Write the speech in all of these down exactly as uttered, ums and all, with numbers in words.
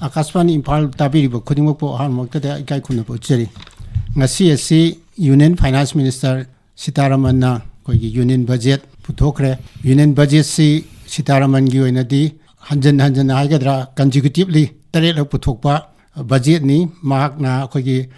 ꯑꯥꯀꯥꯁꯕꯥꯅꯤ ꯏꯝꯐꯥꯜ ꯇꯥꯕꯤꯔꯤꯕ ꯈꯨꯗꯤꯡꯃꯛꯄꯨ ꯑꯍꯥꯟꯕꯃꯛꯇꯗ ꯏꯀꯥꯏ ꯈꯨꯝꯅꯕ ꯎꯠꯆꯔꯤ꯫ ꯉꯁꯤ ꯑꯁꯤ Union Finance Minister ꯁꯤꯇꯥꯔꯥꯃꯟꯅ ꯑꯩꯈꯣꯏꯒꯤ Union Budget ꯄꯨꯊꯣꯛꯈ꯭ꯔꯦ꯫ Union Budgetꯁꯤ ꯁꯤꯇꯥꯔꯥꯃꯟꯒꯤ ꯑꯣꯏꯅꯗꯤ ꯍꯟꯖꯟ ꯍꯟꯖꯟꯅ ꯍꯥꯏꯒꯗ꯭ꯔꯥ, consecutively ꯇꯔꯦꯠꯂꯛ ꯄꯨꯊꯣꯛꯄ budgetꯅꯤ꯫ ꯃꯍꯥꯛꯅ ꯑꯩꯈꯣꯏꯒꯤ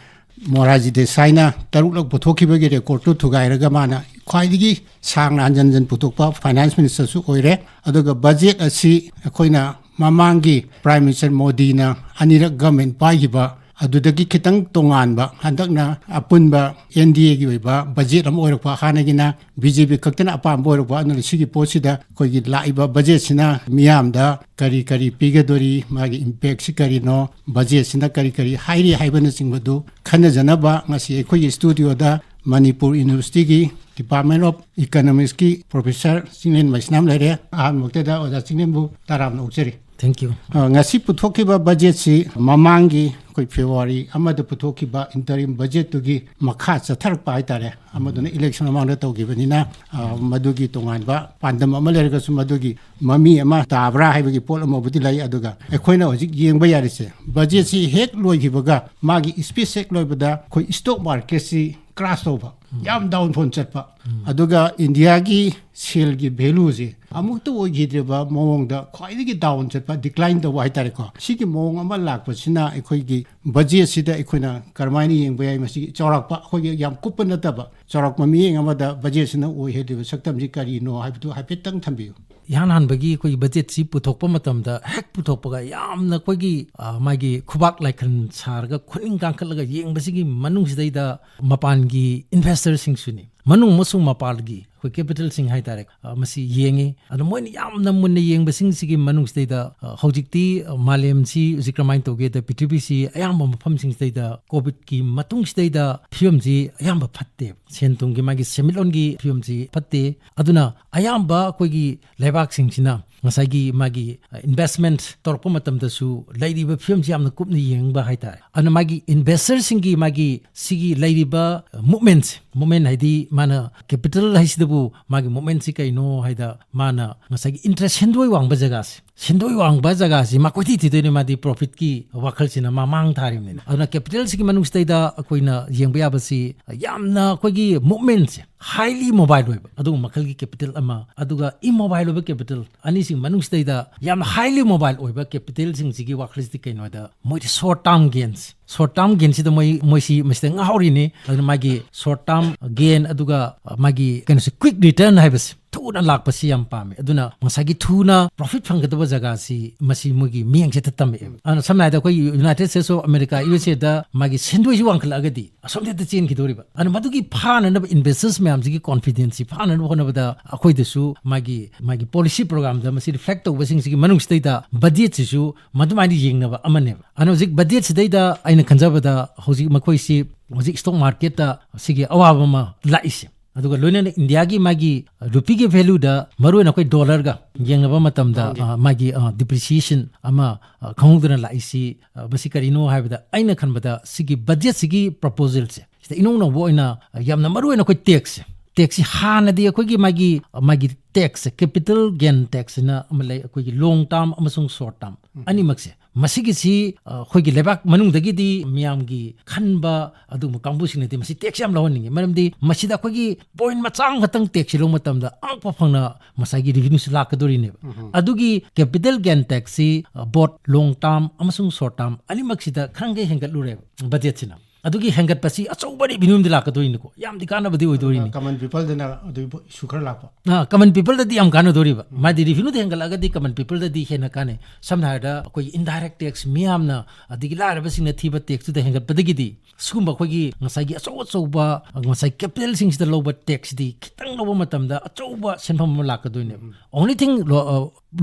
ꯃꯣꯔꯥꯔꯖꯤ ꯗꯦꯁꯥꯏꯅ ꯇꯔꯨꯛꯂꯛ ꯄꯨꯊꯣꯛꯈꯤꯕꯒꯤ recordꯇꯨ ꯊꯨꯒꯥꯏꯔꯒ ꯃꯥꯅ ꯈ꯭ꯋꯥꯏꯗꯒꯤ ꯁꯥꯡꯅ ꯍꯟꯖꯟ ꯍꯟꯖꯟ ꯄꯨꯊꯣꯛꯄ Finance Ministerꯁꯨ ꯑꯣꯏꯔꯦ꯫ ꯑꯗꯨꯒ budget ꯑꯁꯤ ꯑꯩꯈꯣꯏꯅ ꯃꯃꯥꯡꯒꯤ Prime Minister ꯃꯣꯗꯤꯅ ꯑꯅꯤꯔꯛ government ꯄꯥꯏꯈꯤꯕ, ꯑꯗꯨꯗꯒꯤ ꯈꯤꯇꯪ ꯇꯣꯉꯥꯟꯕ, ꯍꯟꯗꯛꯅ ꯑꯄꯨꯟꯕ NDAꯒꯤ ꯑꯣꯏꯕ budget ꯑꯃ ꯑꯣꯏꯔꯛꯄ, ꯍꯥꯟꯅꯒꯤꯅ BJP ꯈꯛꯇꯅ ꯑꯄꯥꯝꯕ ꯑꯣꯏꯔꯛꯄ꯫ ꯑꯗꯨꯅ ꯁꯤꯒꯤ ꯄꯣꯠꯁꯤꯗ ꯑꯩꯈꯣꯏꯒꯤ ꯂꯥꯛꯏꯕ budgetꯁꯤꯅ ꯃꯤꯌꯥꯝꯗ ꯀꯔꯤ ꯀꯔꯤ ꯄꯤꯒꯗꯣꯔꯤ, ꯃꯥꯒꯤ impactꯁꯤ ꯀꯔꯤꯅꯣ, budgetꯁꯤꯅ ꯀꯔꯤ ꯀꯔꯤ ꯍꯥꯏꯔꯤ ꯍꯥꯏꯕꯅꯆꯤꯡꯕꯗꯨ ꯈꯟꯅꯖꯅꯕ ꯉꯁꯤ ꯑꯩꯈꯣꯏꯒꯤ studioꯗ Manipur Universityꯒꯤ Department of Economicsꯀꯤ Professor Chinglen ꯃꯩꯁꯅꯥꯝ ꯂꯩꯔꯦ꯫ ꯑꯍꯥꯟꯕꯃꯛꯇꯗ ꯑꯣꯖꯥ ꯆꯤꯡꯂꯦꯟꯕꯨ ꯇꯔꯥꯝꯅ ꯑꯣꯛꯆꯔꯤ꯫ Thank you. ꯑ, ꯉꯁꯤ ꯄꯨꯊꯣꯛꯈꯤꯕ budgetꯁꯤ ꯃꯃꯥꯡꯒꯤ ꯑꯩꯈꯣꯏ February ꯑꯃꯗ ꯄꯨꯊꯣꯛꯈꯤꯕ interim budgetꯇꯨꯒꯤ ꯃꯈꯥ ꯆꯠꯊꯔꯛꯄ ꯍꯥꯏꯇꯥꯔꯦ꯫ ꯑꯃꯗꯨꯅ election ꯃꯃꯥꯡꯗ ꯇꯧꯈꯤꯕꯅꯤꯅ, ꯑ, ꯃꯗꯨꯒꯤ ꯇꯣꯉꯥꯟꯕ ꯄꯥꯟꯗꯝ ꯑꯃ ꯂꯩꯔꯒꯁꯨ ꯃꯗꯨꯒꯤ ꯃꯃꯤ ꯑꯃ ꯇꯥꯕ꯭ꯔꯥ ꯍꯥꯏꯕꯒꯤ ꯄꯣꯠ ꯑꯃꯕꯨꯗꯤ ꯂꯩ꯫ ꯑꯗꯨꯒ ꯑꯩꯈꯣꯏꯅ ꯍꯧꯖꯤꯛ ꯌꯦꯡꯕ ꯌꯥꯔꯤꯁꯦ, budgetꯁꯤ ꯍꯦꯛ ꯂꯣꯏꯈꯤꯕꯒ ꯃꯥꯒꯤ speech ꯍꯦꯛ ꯂꯣꯏꯕꯗ ꯑꯩꯈꯣꯏ stock marketꯁꯤ crash ꯇꯧꯕ, ꯌꯥꯝ downfall ꯆꯠꯄ, ꯑꯗꯨꯒ Indiaꯒꯤ ꯁꯦꯜꯒꯤ valueꯁꯦ ꯑꯃꯨꯛꯇ ꯑꯣꯏꯈꯤꯗ꯭ꯔꯤꯕ ꯃꯑꯣꯡꯗ ꯈ꯭ꯋꯥꯏꯗꯒꯤ down ꯆꯠꯄ, decline ꯇꯧꯕ ꯍꯥꯏꯇꯥꯔꯦꯀꯣ꯫ ꯁꯤꯒꯤ ꯃꯑꯣꯡ ꯑꯃ ꯂꯥꯛꯄꯁꯤꯅ ꯑꯩꯈꯣꯏꯒꯤ budgetꯁꯤꯗ ꯑꯩꯈꯣꯏꯅ ꯀꯔꯝꯍꯥꯏꯅ ꯌꯦꯡꯕ ꯌꯥꯏ? ꯃꯁꯤꯒꯤ ꯆꯥꯎꯔꯥꯛꯄ, ꯑꯩꯈꯣꯏꯒꯤ ꯌꯥꯝ ꯀꯨꯞꯄ ꯅꯠꯇꯕ ꯆꯥꯎꯔꯥꯛꯄ ꯃꯤꯠꯌꯦꯡ ꯑꯃꯗ budgetꯁꯤꯅ ꯑꯣꯏꯍꯜꯂꯤꯕ ꯁꯛꯇꯝꯁꯤ ꯀꯔꯤꯅꯣ ꯍꯥꯏꯕꯗꯨ ꯍꯥꯏꯐꯦꯠꯇꯪ ꯊꯝꯕꯤꯌꯨ꯫ ꯏꯍꯥꯟ ꯍꯥꯟꯕꯒꯤ ꯑꯩꯈꯣꯏꯒꯤ budgetꯁꯤ ꯄꯨꯊꯣꯛꯄ ꯃꯇꯝꯗ, ꯍꯦꯛ ꯄꯨꯊꯣꯛꯄꯒ ꯌꯥꯝꯅ ꯑꯩꯈꯣꯏꯒꯤ, ꯑ, ꯃꯥꯒꯤ ꯈꯨꯕꯥꯛ ꯂꯥꯏꯈꯟ ꯁꯥꯔꯒ ꯈꯨꯅꯤꯡ ꯀꯥꯡꯈꯠꯂꯒ ꯌꯦꯡꯕꯁꯤꯒꯤ ꯃꯅꯨꯡꯁꯤꯗꯩꯗ ꯃꯄꯥꯟꯒꯤ investorꯁꯤꯡꯁꯨꯅꯤ, ꯃꯅꯨꯡ ꯑꯃꯁꯨꯡ ꯃꯄꯥꯟꯒꯤ ꯑꯩꯈꯣꯏ capitalꯁꯤꯡ ꯍꯥꯏꯇꯥꯔꯦ, ꯑ, ꯃꯁꯤ ꯌꯦꯡꯉꯤ꯫ ꯑꯗꯣ ꯃꯣꯏꯅ ꯌꯥꯝꯅ ꯃꯨꯟꯅ ꯌꯦꯡꯕꯁꯤꯡꯁꯤꯒꯤ ꯃꯅꯨꯡꯁꯤꯗꯩꯗ, ꯑ, ꯍꯧꯖꯤꯛꯇꯤ, ꯑ, ꯃꯥꯂꯦꯝꯁꯤ ꯍꯧꯖꯤꯛ ꯀꯔꯝꯍꯥꯏꯅ ꯇꯧꯒꯦꯗ, ꯄ꯭ꯔꯤꯊꯤꯕꯤꯁꯤ ꯑꯌꯥꯝꯕ ꯃꯐꯝꯁꯤꯡꯁꯤꯗꯩꯗ COVIDꯀꯤ ꯃꯇꯨꯡꯁꯤꯗꯩꯗ ꯐꯤꯕꯝꯁꯤ ꯑꯌꯥꯝꯕ ꯐꯠꯇꯦ꯫ ꯁꯦꯟ ꯊꯨꯝꯒꯤ ꯃꯥꯒꯤ ꯁꯦꯟꯃꯤꯠꯂꯣꯟꯒꯤ ꯐꯤꯕꯝꯁꯤ ꯐꯠꯇꯦ꯫ ꯑꯗꯨꯅ ꯑꯌꯥꯝꯕ ꯑꯩꯈꯣꯏꯒꯤ ꯂꯩꯕꯥꯛꯁꯤꯡꯁꯤꯅ ꯉꯁꯥꯏꯒꯤ ꯃꯥꯒꯤ, ꯑ, investment ꯇꯧꯔꯛꯄ ꯃꯇꯝꯗꯁꯨ ꯂꯩꯔꯤꯕ ꯐꯤꯕꯝꯁꯤ ꯌꯥꯝꯅ ꯀꯨꯞꯅ ꯌꯦꯡꯕ ꯍꯥꯏꯇꯥꯔꯦ꯫ ꯑꯗꯨꯅ ꯃꯥꯒꯤ investorꯁꯤꯡꯒꯤ ꯃꯥꯒꯤ ꯁꯤꯒꯤ ꯂꯩꯔꯤꯕ, ꯑ, movementꯁꯦ, movement ꯍꯥꯏꯗꯤ ꯃꯥꯅ capital ꯍꯥꯏꯁꯤꯗꯕꯨ ꯃꯥꯒꯤ movementꯁꯤ ꯀꯩꯅꯣ ꯍꯥꯏꯗ ꯃꯥꯅ ꯉꯁꯥꯏꯒꯤ interest ꯁꯦꯟꯗꯣꯏ ꯋꯥꯡꯕ ꯖꯒꯥꯁꯦ, ꯁꯦꯟꯗꯣꯏ ꯋꯥꯡꯕ ꯖꯒꯥꯁꯤ ꯃꯥ ꯀꯣꯏꯊꯤ ꯊꯤꯗꯣꯏꯅꯦ, ꯃꯥꯗꯤ profitꯀꯤ ꯋꯥꯈꯜꯁꯤꯅ ꯃꯥ ꯃꯥꯡ ꯊꯥꯔꯤꯕꯅꯤꯅ꯫ ꯑꯗꯨꯅ capitalꯁꯤꯒꯤ ꯃꯅꯨꯡꯁꯤꯗꯩꯗ ꯑꯩꯈꯣꯏꯅ ꯌꯦꯡꯕ ꯌꯥꯕꯁꯤ ꯌꯥꯝꯅ ꯑꯩꯈꯣꯏꯒꯤ movementꯁꯦ highly mobile ꯑꯣꯏꯕ ꯑꯗꯨꯒꯨꯝꯕ ꯃꯈꯜꯒꯤ capital ꯑꯃ, ꯑꯗꯨꯒ immobile ꯑꯣꯏꯕ capital, ꯑꯅꯤꯁꯤꯒꯤ ꯃꯅꯨꯡꯁꯤꯗꯩꯗ ꯌꯥꯝꯅ highly mobile ꯑꯣꯏꯕ capitalꯁꯤꯡꯁꯤꯒꯤ ꯋꯥꯈꯜꯁꯤꯗꯤ ꯀꯩꯅꯣ ꯍꯥꯏꯗ ꯃꯣꯏꯗꯤ short term gains, short term gainꯁꯤꯗ ꯃꯣꯏ, ꯃꯣꯏꯁꯤ ꯃꯁꯤꯗ ꯉꯥꯎꯔꯤꯅꯤ꯫ ꯑꯗꯨꯅ ꯃꯥꯒꯤ short term gain ꯑꯗꯨꯒ ꯃꯥꯒꯤ ꯀꯩꯅꯣꯁꯦ quick return ꯍꯥꯏꯕꯁꯦ ꯊꯨꯅ ꯂꯥꯛꯄꯁꯤ ꯌꯥꯝ ꯄꯥꯝꯃꯤ꯫ ꯑꯗꯨꯅ ꯉꯁꯥꯏꯒꯤ ꯊꯨꯅ profit ꯐꯪꯒꯗꯕ ꯖꯒꯥꯁꯤ ꯃꯁꯤ ꯃꯣꯏꯒꯤ ꯃꯤꯠꯌꯦꯡꯁꯦ ꯍꯦꯛꯇ ꯇꯝꯃꯛꯑꯦꯕ꯫ ꯑꯗꯨꯅ ꯁꯝꯅ ꯍꯥꯏꯔꯕꯗ ꯑꯩꯈꯣꯏ United States of America, USAꯗ ꯃꯥꯒꯤ ꯁꯦꯟꯗꯣꯏꯁꯤ ꯋꯥꯡꯈꯠꯂꯛꯑꯒꯗꯤ ꯑꯁꯣꯝꯗ ꯍꯦꯛꯇ ꯆꯦꯟꯈꯤꯗꯧꯔꯤꯕ꯫ ꯑꯗꯨꯅ ꯃꯗꯨꯒꯤ ꯐꯥꯅꯅꯕ investors ꯃꯌꯥꯝꯁꯤꯒꯤ confidenceꯁꯤ ꯐꯥꯅꯅꯕ ꯍꯣꯠꯅꯕꯗ ꯑꯩꯈꯣꯏꯗꯁꯨ ꯃꯥꯒꯤ, ꯃꯥꯒꯤ policy programꯗ ꯃꯁꯤ reflect ꯇꯧꯕꯁꯤꯡꯁꯤꯒꯤ ꯃꯅꯨꯡꯁꯤꯗꯩꯗ budgetꯁꯤꯁꯨ ꯃꯗꯨꯃꯥꯏꯅ ꯌꯦꯡꯅꯕ ꯑꯃꯅꯦꯕ꯫ ꯑꯗꯨꯅ ꯍꯧꯖꯤꯛ budgetꯁꯤꯗꯩꯗ ꯑꯩꯅ ꯈꯟꯖꯕꯗ ꯍꯧꯖꯤꯛ ꯃꯈꯣꯏꯁꯤ ꯍꯧꯖꯤꯛ stock marketꯇ ꯁꯤꯒꯤ ꯑꯋꯥꯕ ꯑꯃ ꯂꯥꯛꯏꯁꯦ꯫ ꯑꯗꯨꯒ ꯂꯣꯏꯅꯅ ꯏꯟꯗꯤꯌꯥꯒꯤ ꯃꯥꯒꯤ ꯔꯨꯄꯤꯒꯤ valueꯗ ꯃꯔꯨꯑꯣꯏꯅ ꯑꯩꯈꯣꯏ dollarꯒ ꯌꯦꯡꯅꯕ ꯃꯇꯝꯗ, ꯄꯥꯎꯟꯒꯤ꯫ ꯑ, ꯃꯥꯒꯤ, ꯑ, depreciation ꯑꯃ, ꯑ, ꯈꯪꯍꯧꯗꯅ ꯂꯥꯛꯏꯁꯤ, ꯑ, ꯃꯁꯤ ꯀꯔꯤꯅꯣ ꯍꯥꯏꯕꯗ ꯑꯩꯅ ꯈꯟꯕꯗ ꯁꯤꯒꯤ budgetꯁꯤꯒꯤ proposalꯁꯦ ꯁꯤꯗ ꯏꯅꯧ ꯅꯧꯕ ꯑꯣꯏꯅ, ꯑ, ꯌꯥꯝꯅ ꯃꯔꯨꯑꯣꯏꯅ ꯑꯩꯈꯣꯏ taxꯁꯦ, taxꯁꯤ ꯍꯥꯟꯅꯗꯤ ꯑꯩꯈꯣꯏꯒꯤ ꯃꯥꯒꯤ, ꯃꯥꯒꯤ taxꯁꯦ, capital gain taxꯁꯤꯅ ꯑꯃ ꯂꯩ, ꯑꯩꯈꯣꯏꯒꯤ long term ꯑꯃꯁꯨꯡ short term ꯑꯅꯤꯃꯛꯁꯦ꯫ ꯃꯁꯤꯒꯤꯁꯤ, ꯑ, ꯑꯩꯈꯣꯏꯒꯤ ꯂꯩꯕꯥꯛ ꯃꯅꯨꯡꯗꯒꯤꯗꯤ ꯃꯤꯌꯥꯝꯒꯤ ꯈꯟꯕ ꯑꯗꯨꯒꯨꯝꯕ ꯀꯥꯡꯕꯨꯁꯤꯡꯅꯗꯤ ꯃꯁꯤ tax ꯌꯥꯝ ꯂꯧꯍꯟꯅꯤꯡꯉꯤ꯫ ꯃꯔꯝꯗꯤ ꯃꯁꯤꯗ ꯑꯩꯈꯣꯏꯒꯤ point ꯃꯆꯥ ꯑꯃꯈꯛꯇꯪ taxꯁꯤ ꯂꯧꯕ ꯃꯇꯝꯗ ꯑꯉꯛꯄ ꯐꯪꯅ ꯉꯁꯥꯏꯒꯤ revenueꯁꯤ ꯂꯥꯛꯀꯗꯣꯔꯤꯅꯦꯕ꯫ ꯑꯗꯨꯒꯤ capital gain taxꯁꯤ, ꯑ, both long term ꯑꯃꯁꯨꯡ short term ꯑꯅꯤꯃꯛꯁꯤꯗ ꯈꯔ ꯍꯦꯟꯒꯠꯂꯨꯔꯦꯕ budgetꯁꯤꯅ꯫ ꯑꯗꯨꯒꯤ ꯍꯦꯟꯒꯠꯄꯁꯤ ꯑꯆꯧꯕ revenue ꯑꯃꯗꯤ ꯂꯥꯛꯀꯗꯣꯏꯅꯤꯀꯣ, ꯌꯥꯝꯗꯤ ꯀꯥꯟꯅꯕꯗꯤ ꯑꯣꯏꯗꯣꯏꯅꯤ꯫ Common peopleꯗꯅ ꯑꯗꯨꯒꯤ issue ꯈꯔ ꯂꯥꯛꯄ꯫ ꯑ, common peopleꯗꯗꯤ ꯌꯥꯝ ꯀꯥꯟꯅꯗꯣꯔꯤꯕ꯫ ꯃꯥꯗꯤ revenueꯗ ꯍꯦꯟꯒꯠꯂꯛꯑꯒꯗꯤ common peopleꯗꯗꯤ ꯍꯦꯟꯅ ꯀꯥꯟꯅꯩ꯫ ꯁꯝꯅ ꯍꯥꯏꯔꯕꯗ ꯑꯩꯈꯣꯏꯒꯤ indirect tax ꯃꯤꯌꯥꯝꯅ, ꯑꯗꯒꯤ ꯂꯥꯏꯔꯕꯁꯤꯡꯅ ꯊꯤꯕ taxꯇꯨꯗ ꯍꯦꯟꯒꯠꯄꯗꯒꯤꯗꯤ ꯁꯤꯒꯨꯝꯕ ꯑꯩꯈꯣꯏꯒꯤ ꯉꯁꯥꯏꯒꯤ ꯑꯆꯧ ꯑꯆꯧꯕ, ꯉꯁꯥꯏ capitalꯁꯤꯡꯁꯤꯗ ꯂꯧꯕ taxꯁꯤꯗꯤ ꯈꯤꯇꯪ ꯂꯧꯕ ꯃꯇꯝꯗ ꯑꯆꯧꯕ ꯁꯦꯟꯐꯝ ꯑꯃ ꯂꯥꯛꯀꯗꯣꯏꯅꯦꯕ꯫ Only thing, ꯂꯣ-, ꯑ,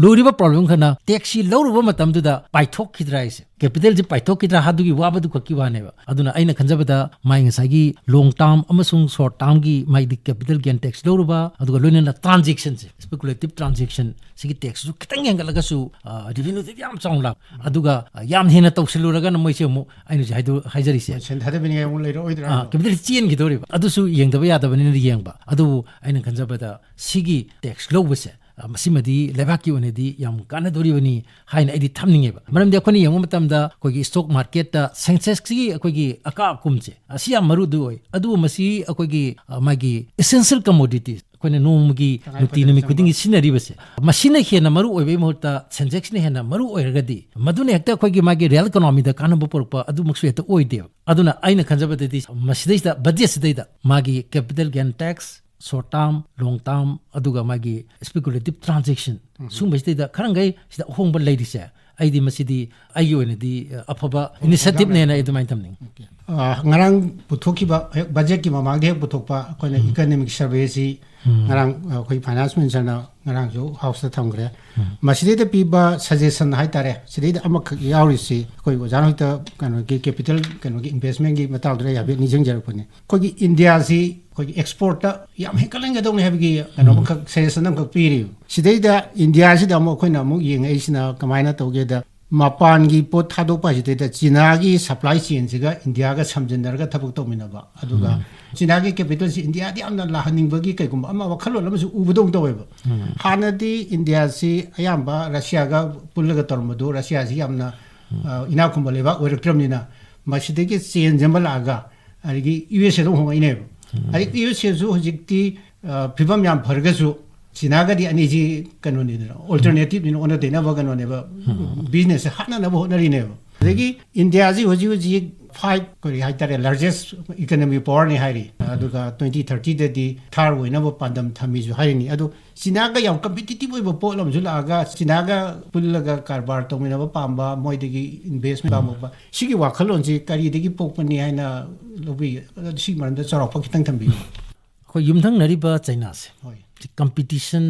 ꯂꯨꯔꯤꯕ problem ꯈꯔꯅ taxꯁꯤ ꯂꯧꯔꯨꯕ ꯃꯇꯝꯗꯨꯗ ꯄꯥꯏꯊꯣꯛꯈꯤꯗ꯭ꯔꯥ ꯍꯥꯏꯁꯦ, capitalꯁꯤ ꯄꯥꯏꯊꯣꯛꯈꯤꯗ꯭ꯔꯥ ꯍꯥꯏꯗꯨꯒꯤ ꯋꯥꯕꯗꯨ ꯈꯛꯀꯤ ꯋꯥꯅꯦꯕ꯫ ꯑꯗꯨꯅ ꯑꯩꯅ ꯈꯟꯖꯕꯗ ꯃꯥꯏ ꯉꯁꯥꯏꯒꯤ long term ꯑꯃꯁꯨꯡ short termꯒꯤ ꯃꯥꯏꯗꯤ capital gain tax ꯂꯧꯔꯨꯕ, ꯑꯗꯨꯒ ꯂꯣꯏꯅꯅ transactionꯁꯦ, speculative transaction ꯁꯤꯒꯤ taxꯁꯨ ꯈꯤꯇꯪ ꯍꯦꯟꯒꯠꯂꯒꯁꯨ, ꯑ, revenueꯗꯤ ꯌꯥꯝ ꯆꯥꯎꯅ ꯂꯥꯛꯄ꯫ ꯑꯗꯨꯒ, ꯑ, ꯌꯥꯝ ꯍꯦꯟꯅ ꯇꯧꯁꯤꯜꯂꯨꯔꯒꯅ ꯃꯣꯏꯁꯦ ꯑꯃꯨꯛ ꯑꯩꯅ ꯍꯧꯖꯤꯛ ꯍꯥꯏꯗꯣ-, ꯍꯥꯏꯖꯔꯤꯁꯦ, ꯁꯦꯟ ꯊꯥꯗꯕꯤꯅꯤꯡꯉꯥꯏ ꯑꯃꯨꯛ ꯂꯩꯔꯛꯑꯣꯏꯗ꯭ꯔꯥ ꯑ, ꯍꯥꯏꯕ? Capital ꯆꯦꯟꯈꯤꯗꯧꯔꯤꯕ꯫ ꯑꯗꯨꯁꯨ ꯌꯦꯡꯗꯕ ꯌꯥꯗꯕꯅꯤꯅ ꯌꯦꯡꯕ꯫ ꯑꯗꯨꯕꯨ ꯑꯩꯅ ꯈꯟꯖꯕꯗ ꯁꯤꯒꯤ tax ꯂꯧꯕꯁꯦ ꯃꯁꯤꯃꯗꯤ ꯂꯩꯕꯥꯛꯀꯤ ꯑꯣꯏꯅꯗꯤ ꯌꯥꯝ ꯀꯥꯟꯅꯗꯣꯔꯤꯕꯅꯤ ꯍꯥꯏꯅ ꯑꯩꯗꯤ ꯊꯝꯅꯤꯡꯉꯦꯕ꯫ ꯃꯔꯝꯗꯤ ꯑꯩꯈꯣꯏꯅ ꯌꯦꯡꯕ ꯃꯇꯝꯗ ꯑꯩꯈꯣꯏꯒꯤ ꯁ꯭ꯇꯣꯛ ꯃꯥꯔꯀꯦꯠꯇ ꯁꯦꯟꯁꯦꯛꯁꯀꯤ ꯑꯩꯈꯣꯏꯒꯤ ꯑꯀꯥ ꯑꯀꯨꯝꯁꯦ ꯑꯁꯤ ꯌꯥꯝ ꯃꯔꯨꯗꯤ ꯑꯣꯏ꯫ ꯑꯗꯨꯕꯨ ꯃꯁꯤ ꯑꯩꯈꯣꯏꯒꯤ, ꯑ, ꯃꯥꯒꯤ essential commodities, ꯑꯩꯈꯣꯏꯅ ꯅꯣꯡꯃꯒꯤ ꯇꯉꯥꯏ ꯅꯨꯡꯇꯤ ꯐꯗꯅ ꯅꯨꯃꯤꯠ ꯆꯪꯕ꯫ ꯈꯨꯗꯤꯡꯒꯤ ꯁꯤꯖꯤꯟꯅꯔꯤꯕꯁꯦ, ꯃꯁꯤꯅ ꯍꯦꯟꯅ ꯃꯔꯨ ꯑꯣꯏꯕꯒꯤ ꯃꯍꯨꯠꯇ ꯁꯦꯟꯁꯦꯛꯁꯅ ꯍꯦꯟꯅ ꯃꯔꯨ ꯑꯣꯏꯔꯒꯗꯤ, ꯃꯗꯨꯅ ꯍꯦꯛꯇ ꯑꯩꯈꯣꯏꯒꯤ ꯃꯥꯒꯤ ꯔꯤꯌꯦꯜ ꯏꯀꯣꯅꯣꯃꯤꯗ ꯀꯥꯟꯅꯕ ꯄꯨꯔꯛꯄ ꯑꯗꯨꯃꯛꯁꯨ ꯍꯦꯛꯇ ꯑꯣꯏꯗꯦꯕ꯫ ꯑꯗꯨꯅ ꯑꯩꯅ ꯈꯟꯖꯕꯗꯗꯤ ꯃꯁꯤꯗꯩꯁꯤꯗ, ꯕꯖꯦꯠꯁꯤꯗꯩꯗ ꯃꯥꯒꯤ capital gain tax, short term, long term, ꯑꯗꯨꯒ ꯃꯥꯒꯤ speculative transaction, ꯎꯝ꯫ ꯁꯨꯝꯕꯁꯤꯗꯩꯗ ꯈꯔꯪꯈꯩ ꯁꯤꯗ ꯑꯍꯣꯡꯕ ꯂꯩꯔꯤꯁꯦ, ꯑꯩꯗꯤ ꯃꯁꯤꯗꯤ ꯑꯩꯒꯤ ꯑꯣꯏꯅꯗꯤ, ꯑ, ꯑꯐꯕ ꯑꯣ, ꯏꯅꯤꯁꯤꯌꯦꯇꯤꯚꯅꯦꯅ ꯑꯩ ꯑꯗꯨꯃꯥꯏꯅ ꯊꯝꯅꯤꯡꯉꯤ꯫ ꯑꯣꯀꯦ꯫ ꯑ, ꯉꯔꯥꯡ ꯄꯨꯊꯣꯛꯈꯤꯕ ꯍꯦꯛ ꯕꯖꯦꯠꯀꯤ ꯃꯃꯥꯡꯗ ꯍꯦꯛ ꯄꯨꯊꯣꯛꯄ ꯑꯩꯈꯣꯏꯅ ꯎꯝ꯫ Economic survey ꯑꯁꯤ ꯎꯝ꯫ ꯉꯔꯥꯡ, ꯑ, ꯑꯩꯈꯣꯏ ꯐꯥꯏꯅꯥꯟꯁ ꯃꯤꯅꯤꯁꯇꯔꯅ ꯉꯔꯥꯡꯁꯨ ꯍꯥꯎꯁꯇ ꯊꯝꯈ꯭ꯔꯦ꯫ ꯎꯝ꯫ ꯃꯁꯤꯗꯩꯗ ꯄꯤꯕ ꯁꯖꯦꯁꯟ ꯍꯥꯏꯇꯥꯔꯦ, ꯁꯤꯗꯩꯗ ꯑꯃꯈꯛ ꯌꯥꯎꯔꯤꯁꯤ ꯑꯩꯈꯣꯏ ꯑꯣꯖꯥꯅ ꯍꯧꯖꯤꯛꯇ ꯀꯩꯅꯣꯒꯤ capital, ꯀꯩꯅꯣꯒꯤ investmentꯀꯤ ꯃꯇꯥꯡꯗꯨꯗ ꯍꯥꯏꯐꯦꯠ ꯅꯤꯡꯁꯤꯡꯖꯔꯛꯄꯅꯤ꯫ ꯑꯩꯈꯣꯏꯒꯤ ꯏꯟꯗꯤꯌꯥꯁꯤ ꯑꯩꯈꯣꯏꯒꯤ exportꯇ ꯌꯥꯝ ꯍꯦꯟꯒꯠꯍꯟꯒꯗꯧꯅꯤ ꯍꯥꯏꯕꯒꯤ ꯀꯩꯅꯣ ꯎꯝ꯫ ꯑꯃꯈꯛ, ꯁꯖꯦꯁꯟ ꯑꯃꯈꯛ ꯄꯤꯔꯤ꯫ ꯁꯤꯗꯩꯗ ꯏꯟꯗꯤꯌꯥꯁꯤꯗ ꯑꯃꯨꯛ ꯑꯩꯈꯣꯏꯅ ꯑꯃꯨꯛ ꯌꯦꯡꯉꯛꯏꯁꯤꯅ ꯀꯃꯥꯏꯅ ꯇꯧꯒꯦꯗ, ꯃꯄꯥꯟꯒꯤ ꯄꯣꯠ ꯊꯥꯗꯣꯛꯄ ꯍꯥꯏꯁꯤꯗꯩꯗ ꯆꯤꯅꯥꯒꯤ supply chainꯁꯤꯒ ꯏꯟꯗꯤꯌꯥꯒ ꯁꯝꯖꯤꯟꯅꯔꯒ ꯊꯕꯛ ꯇꯧꯃꯤꯟꯅꯕ, ꯑꯗꯨꯒ ꯎꯝ꯫ ꯆꯤꯅꯥꯒꯤ capitalꯁꯤ ꯏꯟꯗꯤꯌꯥꯗ ꯌꯥꯝꯅ ꯂꯥꯛꯍꯟꯅꯤꯡꯕꯒꯤ ꯀꯩꯒꯨꯝꯕ ꯑꯃ ꯋꯥꯈꯜꯂꯣꯟ ꯑꯃꯁꯨ ꯎꯕꯗꯧꯅ ꯇꯧꯋꯦꯕ꯫ ꯎꯝ꯫ ꯍꯥꯟꯅꯗꯤ ꯏꯟꯗꯤꯌꯥꯁꯤ ꯑꯌꯥꯝꯕ ꯔꯁꯤꯌꯥꯒ ꯄꯨꯜꯂꯒ ꯇꯧꯔꯝꯕꯗꯨ, ꯔꯁꯤꯌꯥꯁꯤ ꯌꯥꯝꯅ, ꯎꯝ꯫ ꯑ, ꯏꯅꯥꯛ ꯈꯨꯟꯕ ꯂꯩꯕꯥꯛ ꯑꯣꯏꯔꯛꯇ꯭ꯔꯕꯅꯤꯅ, ꯃꯁꯤꯗꯒꯤ change ꯑꯃ ꯂꯥꯛꯑꯒ ꯑꯗꯒꯤ ꯌꯨ ꯑꯦꯁ ꯑꯦꯗ ꯑꯃꯨꯛ ꯍꯣꯡꯉꯛꯏꯅꯦꯕ꯫ ꯎꯝ꯫ ꯑꯗꯩ ꯌꯨ ꯑꯦꯁ ꯑꯦꯁꯨ ꯍꯧꯖꯤꯛꯇꯤ, ꯑ, ꯐꯤꯕꯝ ꯌꯥꯝ ꯐꯔꯒꯁꯨ ꯆꯤꯅꯥꯒꯗꯤ ꯑꯅꯤꯁꯤ ꯀꯩꯅꯣꯅꯤꯗꯅ, alternativeꯅꯤꯅ, ꯑꯣꯟꯅ ꯇꯩꯅꯕ ꯀꯩꯅꯣꯅꯦꯕ, ꯎꯝ꯫ Businessꯁꯦ ꯍꯥꯠꯅꯅꯕ ꯍꯣꯠꯅꯔꯤꯅꯦꯕ꯫ ꯑꯗꯒꯤ ꯏꯟꯗꯤꯌꯥꯁꯤ ꯍꯧꯖꯤꯛ ꯍꯧꯖꯤꯛ five, ꯀꯔꯤ ꯍꯥꯏꯇꯥꯔꯦ, largest economic powerꯅꯤ ꯍꯥꯏꯔꯤ꯫ ꯑꯗꯨꯒ twenty thirtyꯗꯗꯤ third ꯑꯣꯏꯅꯕ ꯄꯥꯟꯗꯝ ꯊꯝꯃꯤꯁꯨ ꯍꯥꯏꯔꯤꯅꯤ꯫ ꯑꯗꯣ ꯆꯤꯅꯥꯒ ꯌꯥꯝ competitive ꯑꯣꯏꯕ ꯄꯣꯠ ꯑꯃꯁꯨ ꯂꯥꯛꯑꯒ ꯆꯤꯅꯥꯒ ꯄꯨꯜꯂꯒ ꯀꯔꯕꯥꯔ ꯇꯧꯃꯤꯟꯅꯕ ꯄꯥꯝꯕ, ꯃꯣꯏꯗꯒꯤ investment ꯄꯥꯝꯃꯛꯄ, ꯁꯤꯒꯤ ꯋꯥꯈꯜꯂꯣꯟꯁꯤ ꯀꯔꯤꯗꯒꯤ ꯄꯣꯛꯄꯅꯤ ꯍꯥꯏꯅ ꯂꯧꯕꯤꯒꯦ? ꯑꯗꯣ ꯁꯤꯒꯤ ꯃꯔꯝꯗ ꯆꯥꯎꯔꯥꯛꯄ ꯈꯤꯇꯪ ꯊꯝꯕꯤꯌꯨ꯫ ꯑꯩꯈꯣꯏ ꯌꯨꯝꯊꯪꯅꯔꯤꯕ ꯆꯩꯅꯥꯁꯦ, ꯍꯣꯏ꯫ Competition,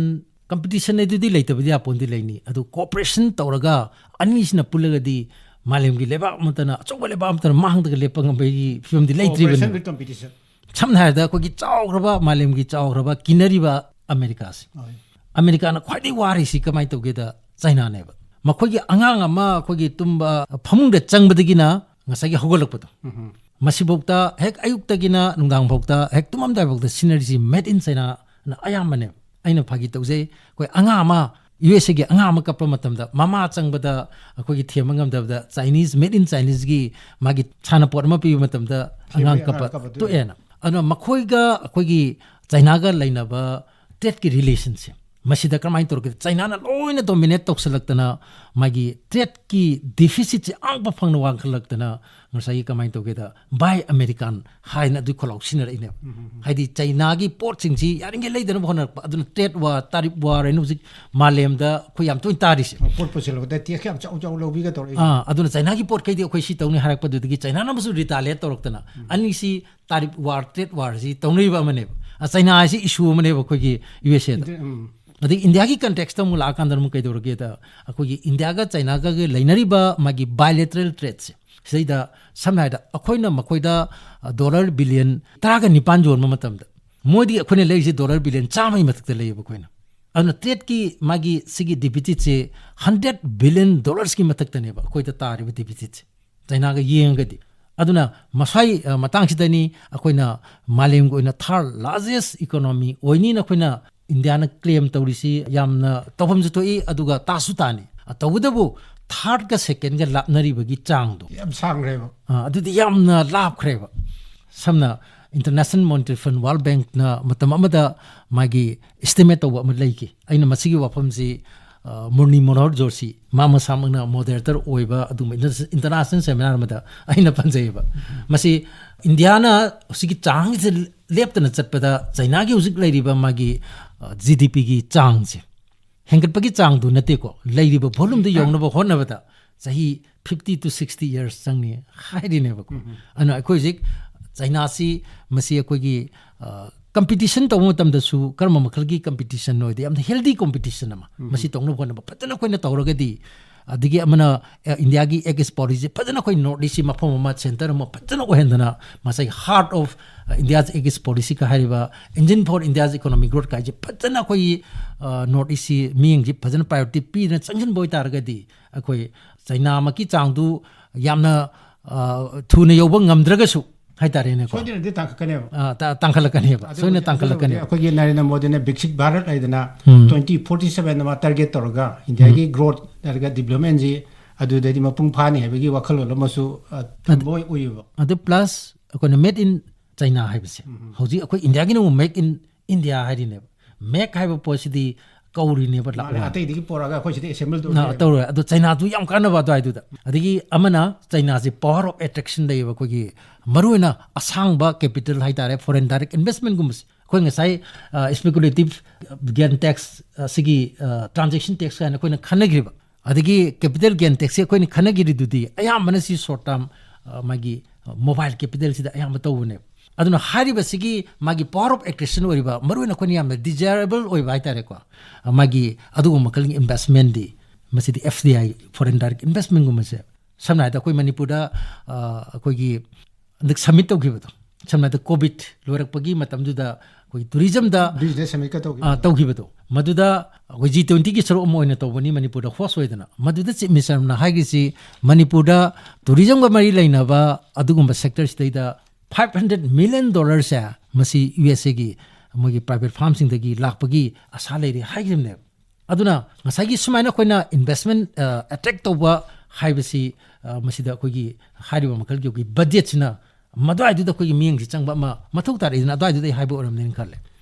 competition ꯍꯥꯏꯗꯨꯗꯤ ꯂꯩꯇꯕꯗꯤ ꯌꯥꯄꯣꯟꯗꯤ ꯂꯩꯅꯤ, ꯑꯗꯨ cooperation ꯇꯧꯔꯒ ꯑꯅꯤꯁꯤꯅ ꯄꯨꯜꯂꯒꯗꯤ ꯃꯥꯂꯦꯝꯒꯤ ꯂꯩꯕꯥꯛ ꯑꯃꯠꯇꯅ, ꯑꯆꯧꯕ ꯂꯩꯕꯥꯛ ꯑꯃꯠꯇꯅ ꯃꯥꯡꯗꯒ ꯂꯦꯞꯄ ꯉꯝꯕꯒꯤ ꯐꯤꯕꯝꯗꯤ ꯂꯩꯇ꯭ꯔꯤꯕꯅꯤ꯫ Cooperation with competition꯫ ꯁꯝꯅ ꯍꯥꯏꯔꯕꯗ ꯑꯩꯈꯣꯏꯒꯤ ꯆꯥꯎꯈ꯭ꯔꯕ, ꯃꯥꯂꯦꯝꯒꯤ ꯆꯥꯎꯈ꯭ꯔꯕ ꯀꯤꯅꯔꯤꯕ ꯑꯃꯦꯔꯤꯀꯥꯁꯦ꯫ ꯍꯣꯏ꯫ ꯑꯃꯦꯔꯤꯀꯥꯅ ꯈ꯭ꯋꯥꯏꯗꯒꯤ ꯋꯥꯔꯤꯁꯤ ꯀꯃꯥꯏꯅ ꯇꯧꯒꯦꯗ ꯆꯩꯅꯥꯅꯦꯕ꯫ ꯃꯈꯣꯏꯒꯤ ꯑꯉꯥꯡ ꯑꯃ ꯑꯩꯈꯣꯏꯒꯤ ꯇꯨꯝꯕ ꯐꯃꯨꯡꯗ ꯆꯪꯕꯗꯒꯤꯅ ꯉꯁꯥꯏꯒꯤ ꯍꯧꯒꯠꯂꯛꯄꯗꯣ, ꯎꯝ꯫ ꯃꯁꯤꯐꯥꯎꯗ ꯍꯦꯛ ꯑꯌꯨꯛꯇꯒꯤꯅ ꯅꯨꯡꯗꯥꯡꯐꯥꯎꯗ ꯍꯦꯛ ꯇꯨꯝꯃꯝꯗꯥꯏꯐꯥꯎꯗ ꯁꯤꯖꯤꯟꯅꯔꯤꯁꯤ made in Chinaꯅ ꯑꯌꯥꯝꯕꯅꯦꯕ꯫ ꯑꯩꯅ ꯐꯥꯒꯤ ꯇꯧꯖꯩ, ꯑꯩꯈꯣꯏ ꯑꯉꯥꯡ ꯑꯃ, ꯌꯨ ꯑꯦꯁ ꯑꯦꯒꯤ ꯑꯉꯥꯡ ꯑꯃ ꯀꯞꯄ ꯃꯇꯝꯗ ꯃꯃꯥ ꯆꯪꯕꯗ ꯑꯩꯈꯣꯏꯒꯤ ꯊꯦꯝꯕ ꯉꯝꯗꯕꯗ Chinese, made in Chineseꯒꯤ ꯃꯥꯒꯤ ꯁꯥꯟꯅꯄꯣꯠ ꯑꯃ ꯄꯤꯕ ꯃꯇꯝꯗ ꯑꯉꯥꯡ ꯊꯦꯝꯕꯒꯤ ꯀꯞꯄ ꯑꯉꯥꯡ ꯀꯞꯄ ꯇꯣꯛꯑꯦ꯫ ꯇꯣꯛꯑꯦꯅ꯫ ꯑꯗꯨꯅ ꯃꯈꯣꯏꯒ ꯑꯩꯈꯣꯏꯒꯤ ꯆꯥꯏꯅꯥꯒ ꯂꯩꯅꯕ tradeꯀꯤ relationꯁꯦ ꯃꯁꯤꯗ ꯀꯔꯝꯍꯥꯏꯅ ꯇꯧꯔꯒꯦ? ꯆꯥꯏꯅꯥꯅ ꯂꯣꯏꯅ dominate ꯇꯧꯁꯜꯂꯛꯇꯅ ꯃꯥꯒꯤ tradeꯀꯤ deficitꯁꯦ ꯑꯉꯛꯄ ꯐꯪꯅ ꯋꯥꯡꯈꯠꯂꯛꯇꯅ ꯉꯁꯥꯏꯒꯤ ꯀꯃꯥꯏꯅ ꯇꯧꯒꯦꯗ, Buy American ꯍꯥꯏꯅ ꯑꯗꯨꯒꯤ ꯈꯣꯜꯂꯥꯎ ꯁꯤꯖꯤꯟꯅꯔꯛꯏꯅꯦꯕ꯫ ꯍꯥꯏꯗꯤ ꯆꯥꯏꯅꯥꯒꯤ ꯄꯣꯠꯁꯤꯡꯁꯤ ꯌꯥꯔꯤꯉꯩ ꯂꯩꯗꯅꯕ ꯍꯣꯠꯅꯔꯛꯄ꯫ ꯑꯗꯨꯅ trade war, tariff war ꯍꯥꯏꯅ ꯍꯧꯖꯤꯛ ꯃꯥꯂꯦꯝꯗ ꯑꯩꯈꯣꯏ ꯌꯥꯝ ꯇꯣꯏꯅ ꯇꯥꯔꯤꯁꯦ꯫ ꯄꯣꯠ ꯄꯨꯁꯤꯜꯂꯛꯄꯗ tax ꯌꯥꯝ ꯆꯥꯎ ꯆꯥꯎ ꯂꯧꯕꯤꯒ ꯇꯧꯔꯛꯏ꯫ ꯑꯥ, ꯑꯗꯨꯅ ꯆꯥꯏꯅꯥꯒꯤ ꯄꯣꯠꯈꯩꯗꯤ ꯑꯩꯈꯣꯏ ꯁꯤ ꯇꯧꯅꯤ ꯍꯥꯏꯔꯛꯄꯗꯨꯗꯒꯤ ꯆꯥꯏꯅꯥꯅ ꯑꯃꯁꯨ retaliate ꯇꯧꯔꯛꯇꯅ ꯑꯅꯤꯁꯤ tariff war, trade warꯁꯤ ꯇꯧꯅꯔꯤꯕ ꯑꯃꯅꯦꯕ꯫ ꯑ, ꯆꯥꯏꯅꯥ ꯍꯥꯏꯁꯤ issue ꯑꯃꯅꯦꯕ ꯑꯩꯈꯣꯏꯒꯤ ꯌꯨ ꯑꯦꯁ ꯑꯦꯗ꯫ ꯎꯝ꯫ ꯑꯗꯩ ꯏꯟꯗꯤꯌꯥꯒꯤ contextꯇ ꯑꯃꯨꯛ ꯂꯥꯛꯑꯀꯥꯟꯗ ꯑꯃꯨꯛ ꯀꯩꯗꯧꯔꯒꯦꯗ, ꯑꯩꯈꯣꯏꯒꯤ ꯏꯟꯗꯤꯌꯥꯒ ꯆꯥꯏꯅꯥꯒ ꯂꯩꯅꯔꯤꯕ ꯃꯥꯒꯤ bilateral tradeꯁꯦ, ꯁꯤꯗꯩꯗ ꯁꯝꯅ ꯍꯥꯏꯔꯕꯗ ꯑꯩꯈꯣꯏꯅ ꯃꯈꯣꯏꯗ, ꯑ, dollar billion ꯇꯔꯥꯒ ꯅꯤꯄꯥꯟ ꯌꯣꯟꯕ ꯃꯇꯝꯗ ꯃꯣꯏꯗꯤ ꯑꯩꯈꯣꯏꯅ ꯂꯩꯔꯤꯁꯦ dollar billion ꯆꯥꯝꯃꯒꯤ ꯃꯊꯛꯇ ꯂꯩꯌꯦꯕ ꯑꯩꯈꯣꯏꯅ꯫ ꯑꯗꯨꯅ tradeꯀꯤ ꯃꯥꯒꯤ ꯁꯤꯒꯤ deficitꯁꯦ hundred billion dollarsꯀꯤ ꯃꯊꯛꯇꯅꯦꯕ ꯑꯩꯈꯣꯏꯗ ꯇꯥꯔꯤꯕ deficitꯁꯦ, ꯆꯥꯏꯅꯥꯒ ꯌꯦꯡꯉꯒꯗꯤ꯫ ꯑꯗꯨꯅ ꯃꯁꯥꯏ, ꯑ, ꯃꯇꯥꯡꯁꯤꯗꯅꯤ ꯑꯩꯈꯣꯏꯅ ꯃꯥꯂꯦꯝꯒꯤ ꯑꯣꯏꯅ third largest economy ꯑꯣꯏꯅꯤꯅ ꯑꯩꯈꯣꯏꯅ ꯏꯟꯗꯤꯌꯥꯅ claim ꯇꯧꯔꯤꯁꯤ ꯌꯥꯝꯅ ꯇꯧꯐꯝꯁꯨ ꯊꯣꯛꯏ, ꯑꯗꯨꯒ ꯇꯥꯁꯨ ꯇꯥꯅꯤ꯫ ꯑ, ꯇꯧꯕꯇꯕꯨ thirdꯀ secondꯒ ꯂꯥꯞꯅꯔꯤꯕꯒꯤ ꯆꯥꯡꯗꯣ, ꯌꯥꯝ ꯁꯥꯡꯈ꯭ꯔꯦꯕ꯫ ꯑ, ꯑꯗꯨꯗꯤ ꯌꯥꯝꯅ ꯂꯥꯞꯈ꯭ꯔꯦꯕ꯫ ꯁꯝꯅ International Monetary Fund, World Bankꯅ ꯃꯇꯝ ꯑꯃꯗ ꯃꯥꯒꯤ estimate ꯇꯧꯕ ꯑꯃ ꯂꯩꯈꯤ꯫ ꯑꯩꯅ ꯃꯁꯤꯒꯤ ꯋꯥꯐꯝꯁꯤ, ꯑ, ꯃꯨꯔꯂꯤ ꯃꯅꯣꯍꯔ ꯖꯣꯁꯤ, ꯃꯥ ꯃꯁꯥꯃꯛꯅ moderator ꯑꯣꯏꯕ ꯑꯗꯨꯒꯨꯝꯕ inter-, international seminar ꯑꯃꯗ ꯑꯩꯅ ꯄꯟꯖꯩꯌꯦꯕ꯫ ꯃꯁꯤ ꯏꯟꯗꯤꯌꯥꯅ ꯍꯧꯖꯤꯛꯀꯤ ꯆꯥꯡꯁꯦ ꯂꯦꯞꯇꯅ ꯆꯠꯄꯗ ꯆꯥꯏꯅꯥꯒꯤ ꯍꯧꯖꯤꯛ ꯂꯩꯔꯤꯕ ꯃꯥꯒꯤ, ꯑ, ꯖꯤ ꯗꯤ ꯄꯤꯒꯤ ꯆꯥꯡꯁꯦ ꯍꯦꯟꯒꯠꯄꯒꯤ ꯆꯥꯡꯗꯨ ꯅꯠꯇꯦꯀꯣ, ꯂꯩꯔꯤꯕ volumeꯗꯨ ꯌꯧꯅꯕ ꯍꯣꯠꯅꯕꯗ ꯆꯍꯤ fifty to sixty years ꯆꯪꯅꯤ ꯍꯥꯏꯔꯤꯅꯦꯕꯀꯣ꯫ ꯑꯗꯨꯅ ꯑꯩꯈꯣꯏ ꯍꯧꯖꯤꯛ ꯆꯥꯏꯅꯥꯁꯤ, ꯃꯁꯤ ꯑꯩꯈꯣꯏꯒꯤ, ꯑ, competition ꯇꯧꯕ ꯃꯇꯝꯗꯁꯨ ꯀꯔꯝꯕ ꯃꯈꯜꯒꯤ competition ꯑꯣꯏꯗꯤ ꯌꯥꯝꯅ healthy competition ꯑꯃ ꯃꯁꯤ ꯇꯧꯅꯕ ꯍꯣꯠꯅꯕ ꯐꯖꯅ ꯑꯩꯈꯣꯏꯅ ꯇꯧꯔꯒꯗꯤ, ꯑꯗꯒꯤ ꯑꯃꯅ, ꯑ, ꯏꯟꯗꯤꯌꯥꯒꯤ ex policy ꯐꯖꯅ ꯑꯩꯈꯣꯏ North Eastꯁꯤ ꯃꯐꯝ ꯑꯃ centre ꯑꯃ ꯐꯖꯅ ꯑꯣꯏꯍꯟꯗꯅ ꯃꯁꯥꯏꯒꯤ heart of, ꯑ, India's ex policyꯒ ꯍꯥꯏꯔꯤꯕ engine for India's economic growth ꯀꯥꯏꯁꯦ ꯐꯖꯅ ꯑꯩꯈꯣꯏꯒꯤ, ꯑ, North Eastꯁꯤ ꯃꯤꯠꯌꯦꯡꯁꯤ ꯐꯖꯅ priority ꯄꯤꯗꯅ ꯆꯪꯁꯤꯟꯕ ꯑꯣꯏꯇꯥꯔꯒꯗꯤ ꯑꯩꯈꯣꯏ ꯆꯥꯏꯅꯥꯃꯛꯀꯤ ꯆꯥꯡꯗꯨ ꯌꯥꯝꯅ, ꯑ, ꯊꯨꯅ ꯌꯧꯕ ꯉꯝꯗ꯭ꯔꯒꯁꯨ ꯍꯥꯏꯇꯥꯔꯦꯅꯦꯀꯣ꯫ ꯁꯣꯏꯗꯅꯗꯤ ꯇꯥꯡꯈꯠꯀꯅꯦꯕ꯫ ꯑ, ꯇꯥ- ꯇꯥꯡꯈꯠꯂꯛꯀꯅꯦꯕ, ꯑꯗꯨꯕꯨꯗꯤ ꯁꯣꯏꯅ ꯍꯧꯖꯤꯛ ꯇꯥꯡꯈꯠꯂꯛꯀꯅꯦꯕ꯫ ꯑꯩꯈꯣꯏꯒꯤ ꯅꯔꯦꯟꯗ꯭ꯔ ꯃꯣꯗꯤꯅ ꯕꯤꯛꯁꯤꯠ ꯚꯥꯔꯠ ꯍꯥꯏꯗꯅ ꯎꯝ. ꯇ꯭ꯋꯦꯟꯇꯤ ꯐꯣꯔꯇꯤ ꯁꯚꯦꯟ ꯑꯃ ꯇꯥꯔꯒꯦꯠ ꯇꯧꯔꯒ ꯏꯟꯗꯤꯌꯥꯒꯤ ꯒ꯭ꯔꯣꯠ ꯅꯠꯇ꯭ꯔꯒ ꯗꯤꯕ꯭ꯂꯞꯃꯦꯟꯁꯤ ꯑꯗꯨꯗꯗꯤ ꯃꯄꯨꯡ ꯐꯥꯅꯤ ꯍꯥꯏꯕꯒꯤ ꯋꯥꯈꯜꯂꯣꯟ ꯑꯃꯁꯨ ꯑ, ꯊꯝꯕ ꯑꯣꯏ- ꯑꯣꯏꯌꯦꯕ꯫ ꯑꯗꯨ ꯄ꯭ꯂꯁ ꯑꯩꯈꯣꯏꯅ ꯃꯦꯗ ꯏꯟ ꯆꯩꯅꯥ ꯍꯥꯏꯕꯁꯦ, ꯍꯧꯖꯤꯛ ꯑꯩꯈꯣꯏ ꯏꯟꯗꯤꯌꯥꯒꯤꯅ ꯑꯃꯨꯛ ꯃꯦꯛ ꯏꯟ ꯏꯟꯗꯤꯌꯥ ꯍꯥꯏꯔꯤꯅꯦꯕ꯫ ꯃꯦꯛ ꯍꯥꯏꯕ ꯄꯣꯠꯁꯤꯗꯤ ꯀꯧꯔꯤꯅꯦꯕ, ꯂꯥꯛꯑꯣ ꯃꯥꯅꯦ, ꯍꯥꯏꯅ꯫ ꯑꯇꯩꯗꯒꯤ ꯄꯣꯔꯛꯑꯒ ꯑꯩꯈꯣꯏ ꯁꯤꯗ ꯑꯦꯁꯦꯝꯕꯜ ꯑ, ꯇꯧꯔꯣꯏ꯫ ꯑꯗꯣ ꯆꯩꯅꯥꯗꯨ ꯌꯥꯝ ꯀꯥꯟꯅꯕ ꯑꯗꯨꯋꯥꯏꯗꯨꯗ꯫ ꯑꯗꯒꯤ ꯑꯃꯅ ꯆꯩꯅꯥꯁꯦ power of attraction ꯂꯩꯌꯦꯕ, ꯑꯩꯈꯣꯏꯒꯤ ꯃꯔꯨꯑꯣꯏꯅ ꯑꯁꯥꯡꯕ ꯀꯦꯄꯤꯇꯦꯜ ꯍꯥꯏꯇꯥꯔꯦ, ꯐꯣꯔꯦꯟ ꯗꯥꯏꯔꯦꯛ ꯏꯟꯚꯦꯁꯃꯦꯟꯒꯨꯝꯕꯁꯦ꯫ ꯑꯩꯈꯣꯏ ꯉꯁꯥꯏ ꯏꯁꯄꯤꯀꯨꯂꯦꯇꯤꯞ ꯒꯦꯟ ꯇꯦꯛꯁ, ꯁꯤꯒꯤ ꯇ꯭ꯔꯥꯟꯖꯦꯛꯁꯟ ꯇꯦꯛꯁ ꯀꯥꯏꯅ ꯑꯩꯈꯣꯏꯅ ꯈꯟꯅꯈ꯭ꯔꯤꯕ꯫ ꯑꯗꯒꯤ ꯀꯦꯄꯤꯇꯦꯜ ꯒꯦꯟ ꯇꯦꯛꯁꯁꯦ ꯑꯩꯈꯣꯏꯅ ꯈꯟꯅꯈꯤꯔꯤꯗꯨꯗꯤ ꯑꯌꯥꯝꯕꯅ ꯁꯤ ꯁꯣꯔꯠ ꯇꯥꯔꯝ, ꯃꯥꯒꯤ ꯃꯣꯕꯥꯏꯜ ꯀꯦꯄꯤꯇꯦꯜꯁꯤꯗ ꯑꯌꯥꯝꯕ ꯇꯧꯕꯅꯦꯕ꯫ ꯑꯗꯨꯅ ꯍꯥꯏꯔꯤꯕꯁꯤꯒꯤ ꯃꯥꯒꯤ power of attraction ꯑꯣꯏꯔꯤꯕ, ꯃꯔꯨꯑꯣꯏꯅ ꯑꯩꯈꯣꯏꯅ ꯌꯥꯝꯅ ꯗꯤꯖꯥꯏꯔꯦꯕꯜ ꯑꯣꯏꯕ ꯍꯥꯏꯇꯥꯔꯦꯀꯣ, ꯃꯥꯒꯤ ꯑꯗꯨꯒꯨꯝꯕ ꯃꯈꯜꯒꯤ ꯏꯟꯚꯦꯁꯃꯦꯟꯗꯤ ꯃꯁꯤꯗꯤ F D I, foreign direct ꯏꯟꯚꯦꯁꯃꯦꯟꯒꯨꯝꯕꯁꯦ꯫ ꯁꯝꯅ ꯍꯥꯏꯔꯕꯗ ꯑꯩꯈꯣꯏ ꯃꯅꯤꯄꯨꯔꯗ, ꯑ, ꯑꯩꯈꯣꯏꯒꯤ ꯍꯟꯗꯛ ꯁꯃꯤꯠ ꯇꯧꯈꯤꯕꯗꯣ, ꯁꯝꯅ ꯍꯥꯏꯔꯕꯗ ꯀꯣꯚꯤꯠ ꯂꯣꯏꯔꯛꯄꯒꯤ ꯃꯇꯝꯗꯨꯗ ꯑꯩꯈꯣꯏꯒꯤ ꯇꯨꯔꯤꯖꯝꯗ ꯕꯤꯖꯤꯅꯦꯁ ꯁꯃꯤꯠꯀ ꯇꯧꯈꯤꯕ꯫ ꯑ, ꯇꯧꯈꯤꯕꯗꯣ, ꯃꯗꯨꯗ ꯑꯩꯈꯣꯏ ꯖꯤ ꯇ꯭ꯋꯦꯟꯇꯤꯒꯤ ꯁꯔꯨꯛ ꯑꯃ ꯑꯣꯏꯅ ꯇꯧꯕꯅꯤ, ꯃꯅꯤꯄꯨꯔꯗ ꯍꯣꯁ ꯑꯣꯏꯗꯅ꯫ ꯃꯗꯨꯗ ꯆꯤꯐ ꯃꯤꯅꯤꯁꯇꯔꯅ ꯍꯥꯏꯈ꯭ꯔꯤꯁꯤ, ꯃꯅꯤꯄꯨꯔꯗ ꯇꯨꯔꯤꯖꯝꯒ ꯃꯔꯤ ꯂꯩꯅꯕ ꯑꯗꯨꯒꯨꯝꯕ ꯁꯦꯛꯇꯔꯁꯤꯗꯩꯗ ꯐꯥꯏꯚ ꯍꯟꯗ꯭ꯔꯦꯠ ꯃꯤꯂꯤꯌꯟ ꯗꯣꯂꯔꯁꯦ ꯃꯁꯤ ꯌꯨ ꯑꯦꯁ ꯑꯦꯒꯤ ꯃꯣꯏꯒꯤ ꯄ꯭ꯔꯥꯏꯚꯦꯠ ꯐꯥꯔꯝꯁꯤꯡꯗꯒꯤ ꯂꯥꯛꯄꯒꯤ ꯑꯁꯥ ꯂꯩꯔꯤ ꯍꯥꯏꯈꯤꯕꯅꯦꯕ꯫ ꯑꯗꯨꯅ ꯉꯁꯥꯏꯒꯤ ꯁꯨꯃꯥꯏꯅ ꯑꯩꯈꯣꯏꯅ ꯏꯟꯚꯦꯁꯃꯦꯟ ꯑꯦꯇ꯭ꯔꯦꯛ ꯇꯧꯕ ꯍꯥꯏꯕꯁꯤ, ꯑ, ꯃꯁꯤꯗ ꯑꯩꯈꯣꯏꯒꯤ ꯍꯥꯏꯔꯤꯕ ꯃꯈꯜꯒꯤ ꯑꯩꯈꯣꯏꯒꯤ ꯕꯖꯦꯠꯁꯤꯅ ꯃꯗꯨꯋꯥꯏꯗꯨꯗ ꯑꯩꯈꯣꯏꯒꯤ ꯃꯤꯠꯌꯦꯡꯁꯤ ꯆꯪꯕ ꯑꯃ ꯃꯊꯧ ꯇꯥꯔꯛꯏꯗꯅ, ꯑꯗꯨꯋꯥꯏꯗꯨꯗ ꯑꯩ ꯍꯥꯏꯕ ꯑꯣꯏꯔꯝꯅꯤꯅ ꯈꯜꯂꯦ꯫